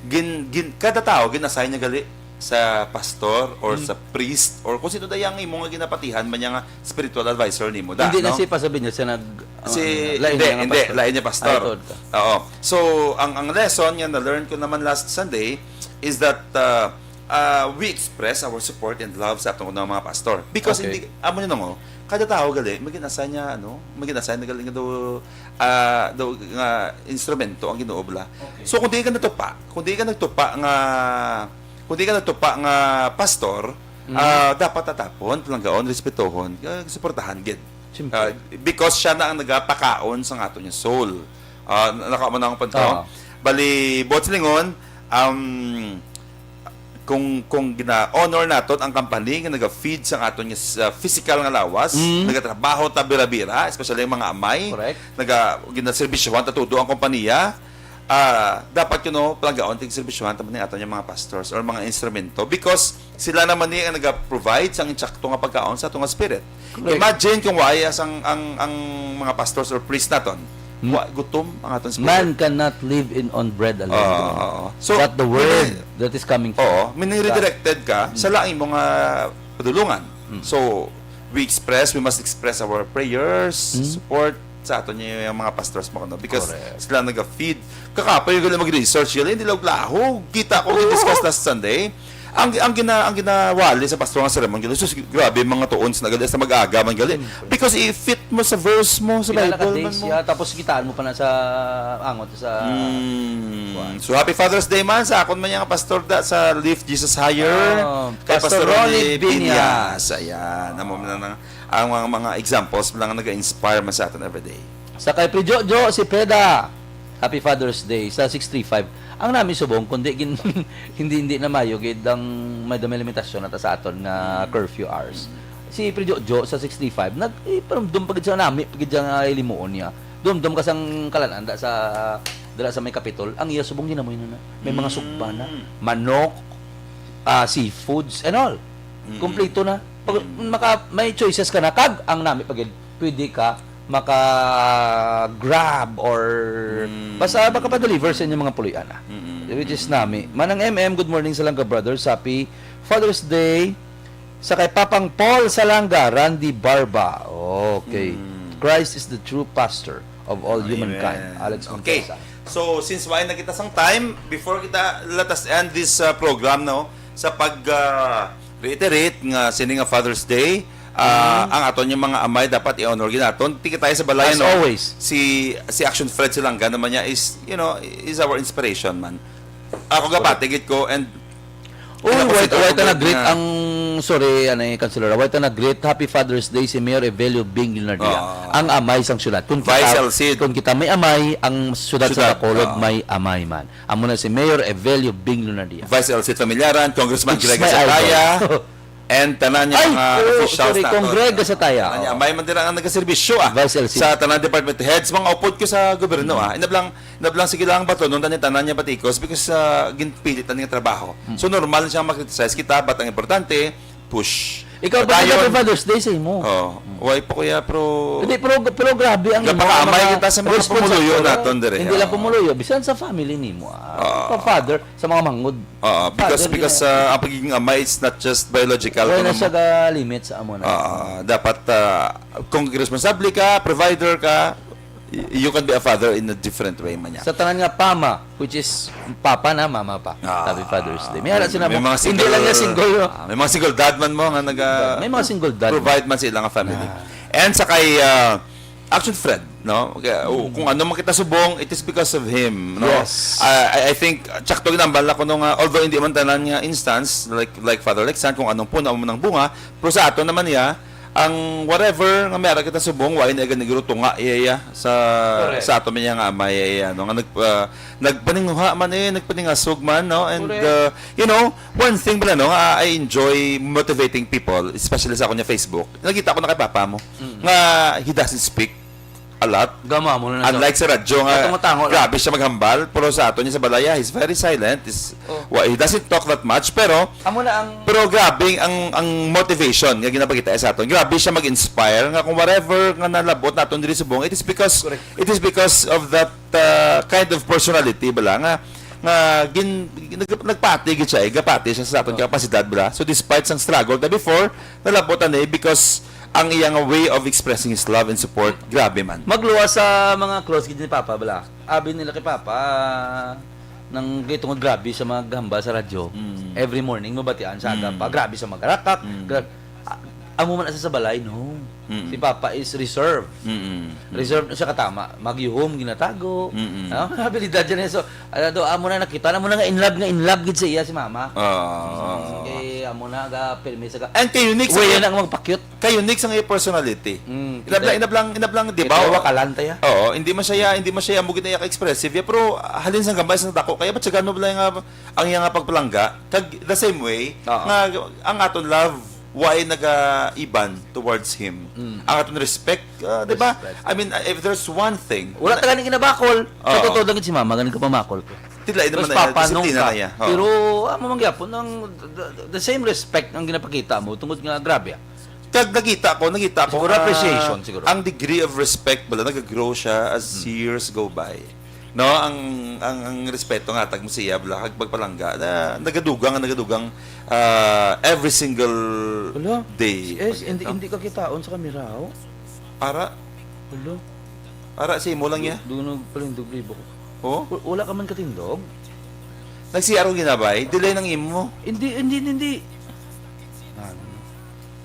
gin, gin, kada tao gin-assign niya gali sa pastor or Mm. sa priest or kung sino dayang imo nga ginapatihan man niya nga spiritual advisor nimo. Da, Hindi na no? si Pastor Binyas siya nag... Si, lain hindi, niya nga hindi, pastor. Lain niya pastor. Ay, tuod ka. Oo. So, ang ang lesson nga na-learn ko naman last Sunday is that uh, uh, we express our support and love sa atong mga pastor. Because Okay. Hindi, amo na nga, kada tao gali, magin-assign niya, ano, magin-assign na gali nga daw, ah, daw nga instrumento ang Ginoo bala. Okay. So, kung di ka natupa, kung di ka nagtupa nga, kung di ka nagtupa nga pastor, Mm. ah, dapat tatapon, palanggaon, respetohon, ah, suportahan gid. Siyempre. Ah, because siya na ang nagapakaon sa aton nga soul. Ah, na- nakaamo na ang punto. Ah. Bali, buot silingon, um, kung kung gina-honor naton ang company nga naga-feed sa aton nga s- ah, physical nga lawas, Mm. nagatrabaho ta bira-bira, especially ang mga amay, Correct. naga ginaserbisyuhan ta todo ang kompanya, ah, dapat kuno palanggaon tig serbisyuhan ta man ang aton nga mga pastors or mga instrumento because sila naman ni ang naga-provide sang insakto nga pagkaon sa aton nga spirit. Correct. Imagine kung wala sang ang ang mga pastors or priest naton, Hmm. wa gutom ang aton spirit. Man cannot live in on bread alone. Oo, oo. So, But the word mini- that is coming Oo, from mini-redirected ka sa Mm. laing mga padulungan. Mm. So, we express, we must express our prayers, Mm. support sa aton nga mga pastors mo, no? Because Correct. Sila naga-feed. Kakapoy ko lang mag-research, gali, hindi lang lahog. Kita ko, we discuss last Sunday. Ang ang gina ang ginawali sa pastor nga sermon, gali, sus, grabe, mga tuon sa nagali sa mag-aga man gali. Because i-fit mo sa verse mo sa Pila na ka Bible man days mo. Ya, tapos kitaan mo pa na sa angot sa Mm. Kuwan. So, happy Father's Day man sa akon man nga pastor da sa Lift Jesus Higher. Oh, Kay Pastor Pastor Ronnie Ronnie Binyas. Binyas. Ayan, amo man ang, ang mga, mga examples lang nga naga-inspire man sa aton everyday. Sa kay Pre Jojo Cepeda, Happy Father's Day sa six three five. Ang nami subong, kundi gin, hindi, hindi na mayo gid ang may dumi limitasyon nata sa aton nga curfew hours. Si Pre Jojo sa six three five, nag, eh, parang dum pa gid sa nami, pa gid siya nga ilimuon niya. Dumdum ka sang kalan-an da sa, dala sa may Kapitol, ang iya subong ginamoy na na. May mga Mm. sugba na, manok, ah, seafoods, and all. Mm. Kompleto na. Pag, maka, may choices ka na, kag ang nami pa gid, pwede ka maka-grab or Mm. basta makapadeliver sa inyong mga puloy-ana. Mm-mm. Which is nami. Manang M M, good morning sa langga brothers. Happy Father's Day. Sa kay Papang Paul Salanga, Randy Barba. Okay. Mm. Christ is the true pastor of all Amen. humankind. Alex Okay. Montesa. So, since wala na kita sang time, before kita, let us end this uh, program, no? Sa pag uh, reiterate nga sini nga Father's Day, Ah, ang aton yung mga amay dapat i-honor gid naton. Tiki tayo sa balay, As no? always. Si, si Action Fred Silangga naman niya is, you know, is our inspiration, man. Ako gapati gid ko, and Uy, Hindi ako wait, si wait, Dr. na greet nga. ang, sorry, ano, eh, Councilor, wait, na greet. Happy Father's Day si Mayor Evelio Bing Leonardia. Ah. Ang amay sang syudad. Kung Vice kita, L C. kung kita may amay, ang syudad sa Syudad, Bacolod ah. may amay man. Amo na si Mayor Evelio Bing Leonardia. Vice L C Familyaran, Congressman It's Greg my Gataya, idol. and tanan niya Ay, mga oo, officials sorry, nato. Congreg Gataya. Tanan niya, Oo. may man dira ang nagaserbisyo, ah, Vice L C. sa tanan department heads, mga upod ko sa gobyerno, ah. Inablang, inablang sige lang bato, nung tanan, tanan niya batikos because, ah, ginpilit na niya trabaho. So, normal na siya mag-criticize kita, but ang importante, push. Ikaw ba Padayon. nag-Father's Day sa imo? Oh, why po kaya, pero Hindi, pero, pero grabe ang Gapakaamay mga kita sa mga response pumuluyo sa naton dire, Hindi lang oh. pumuluyo, bisan sa family nimo, ah, Oo. pa-father, sa mga manghod. Oo, because, Father, because, yeah. uh, ang pagiging ama is not just biological, Wala kuno na siya mo- ga-limit sa amo na. Oo, dapat, uh, kung responsable ka, provider ka, y-, you can be a father in a different way man niya. Sa tanan nga pama, which is papa na, mama pa. Ah, Happy Father's Day. May ara sila may mo, mga hindi single, lang niya single, no? ah, may mga single dad man mo nga naga May mga single dad. provide man sa ilang family. Ah. And sa kay, uh, Action Fred, no? Kaya, oh, kung ano man kita subong, it is because of him, no? Yes. Ah, I, I think, tsakto ginambal na kuno nga, although hindi man tanan nga instance, like, like Father Lexan, kung anong puno, amo nang bunga, pero sa ato naman niya, ang whatever nga may ara kita subong, wa na ganigro tunga iya, iya, sa, Correct. sa ato man niya nga amay, iya, iya, no? Nga nag, ah, nagpaninguha man eh, nagpaningasog man, no? And, Correct. uh, you know, one thing bala, no, nga I enjoy motivating people, especially sa akon nga Facebook. Nakita ko na kay papa mo, Mm. nga he doesn't speak a lot. Gama mo na sa Unlike sa radyo nga, Katungo-tango lang. grabe siya maghambal, pero sa ato niya sa balaya, he's very silent. Is, Oh. wa-, he doesn't talk that much, pero, Amo na ang pero grabe ang, ang motivation nga ginapakita sa aton. Grabe siya mag-inspire nga kung whatever nga nalabot naton diri subong, it is because, Correct. it is because of that, uh, kind of personality bala nga, nga gin-, nag-, nagpati gid siya, eh, gapati siya sa aton Oh. kapasidad bala. So despite sang struggle ta before, nalabot na ni because ang iyang way of expressing his love and support, grabe man. Magluwas sa mga close gid ni Papa bala. Abi nila kay Papa, nang kay tungod grabe sa mga gahambal sa radyo. Mm. Every morning, mabatian sa aga Mm. pa, grabe sa magarakak. Mm. Gra-, a-, amo man sa, sa balay, no. Mm. Si Papa is reserve. Mm. Reserve na siya katama. Magyuhom, ginatago. Mm. Ah, abilidad dyan eh. So, ano daw, amo na nakita, amo na nga in love, nga in love gid sa iya si Mama. Ah. Mm, kay amo na, ga, pirmi sa ga-, And kay unique sa Uy, iya yan ang magpakyut. Kay unique sa iya personality. Mm, Inablang, kita- inablang, inablang, di ba? Ito, wakalan tayo. Oo, hindi man siya, hindi man siya amo gid iya ka-expressive, ya, pero halin sa gamay sa dako, kaya ba't siya gano bala nga ang iya nga pagpalangga? Kag the same way, Oo. nga ang aton love, why naga-iban towards him? Mm. Ang aton respect, ah, di ba? Respect. I mean, if there's one thing Wala na ta gani ginabakol. Sa Oo. totoo lang si Mama, gani ka pamakol ko. Tila, yun Mas naman na, papa, nung disiplina ka. na iya. Oo. Pero, amo man gyapon, ang, the, the same respect ang ginapakita mo, tungod nga grabe, ah. Kag nakita ko, nakita ko Siguro nga appreciation, siguro. ang degree of respect bala, nag-grow siya as Hmm. years go by. No, ang, ang, ang respeto nga tag mo siya bala, kag pagpalangga, na nagadugang, nagadugang, ah, every single Wala. day. Yes, hindi, Pag-, no? hindi ka kitaon sa kamera, oh. Ara? Wala. Ara, sa imo lang niya? Doon ang palindog libo ko. Oh? W-, wala ka man katindog? Nag-C R ko ginabay, delay ng imo. Hindi, hindi, hindi. Ano?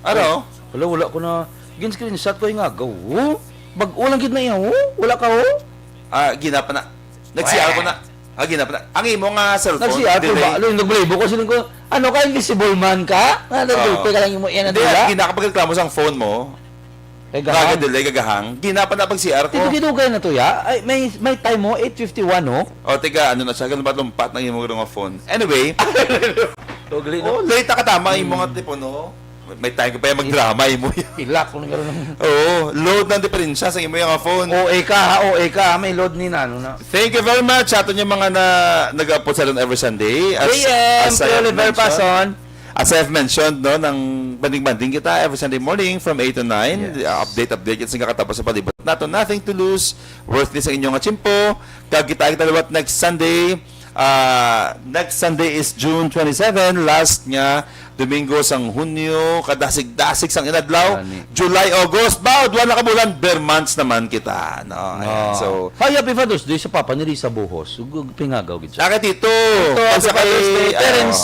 Aro? Wala, wala ko na. Gin-screenshot ko yung agaw. Oh, bag-o lang gid na iya, oh. Wala ka, oh. Ah, ginapa na. Nag-C R ko na. Ah, ginapa na. Ang imo nga cellphone, Nag-C R ko delay. ba? Ano yung nagbalibo ko? Sino ko? Ano ka, invisible man ka? Nga, Oo. nagdulpe ka lang imo, yan ang Hindi, dula? Hindi, nakapagreklamo sa phone mo. Kay Gahang. Naga-delay, gagahang. Ginapa na pag-C R ko. Dito, dito, kaya na to, ya? Ay, may, may time mo, eight fifty-one, oh. O, tiga, ano na siya, lumpat-lumpat na yung mga phone. Anyway. Ugli, no? Oh, late ka tama, yung mga Hmm. tipo, no? May time ko pa yung magdrama, yung mo yan. Pilak ko na gano'n. Oo, load ng diferensya sa imo yung phone. O A ka, ha? O A ka, ha? May load ni nano na. Thank you very much sa aton yung mga na, nag-upload sa aton every Sunday. As, J M, as I have Oliver mentioned, Pason. As I have mentioned, no, nang banding-banding kita every Sunday morning from eight to nine. Yes. Update, update, yung katapos sa palibot nato. Nothing to lose, worth it sa inyong atsimpo. Kag kita, kita liwat next Sunday. Ah, next Sunday is June twenty-seven, last nga Domingo sang Hunyo, kadasig-dasig sang inadlaw, Gani. July, August, ba, duha na ka bulan, ber months naman kita, no? Ayan, Ah. so, Hi, happy Father's Day sa papa ni Risa Buhos. Ug, ug pingagaw gid siya. Naka, Tito, Tito, happy sa kay, Father's Day, ano, parents.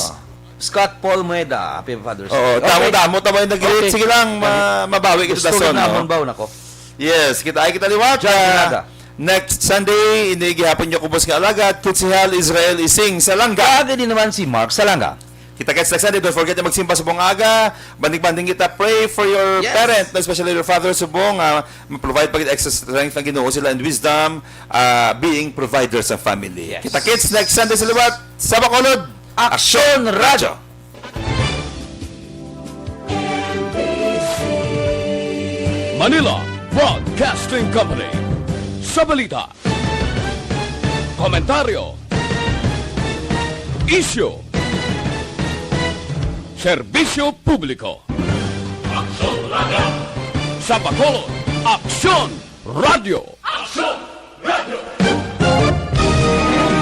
Scott Paul Moeda, happy Father's Oo, Day. damo-damo yung nag-greet. Okay. Sige lang, ma- mabawi kita Gusto dason, na no? Amon ba, nako? Yes, kita ay kita liwat. John Ah, Pinada. Next Sunday, ini gihapon niyo kubos nga alagad, Kitsihal Israel Ising Salanga. Kaagi din naman si Mark Salanga. Kita kits next Sunday. Don't forget na magsimba sa buong aga. Banding-banding kita. Pray for your Yes. parent, especially your father, subong, ah, ma-provide pa gid extra strength ng Ginoo sila and wisdom, ah, being providers sa family. Yes. Kita kits next Sunday sa liwat. Sa Bacolod, Aksyon Radyo. Manila Broadcasting Company. Sa balita, komentaryo, isyu, serbisyo publiko. Aksyon Radyo. Sa Bacolod, Aksyon Radyo. Aksyon Radyo.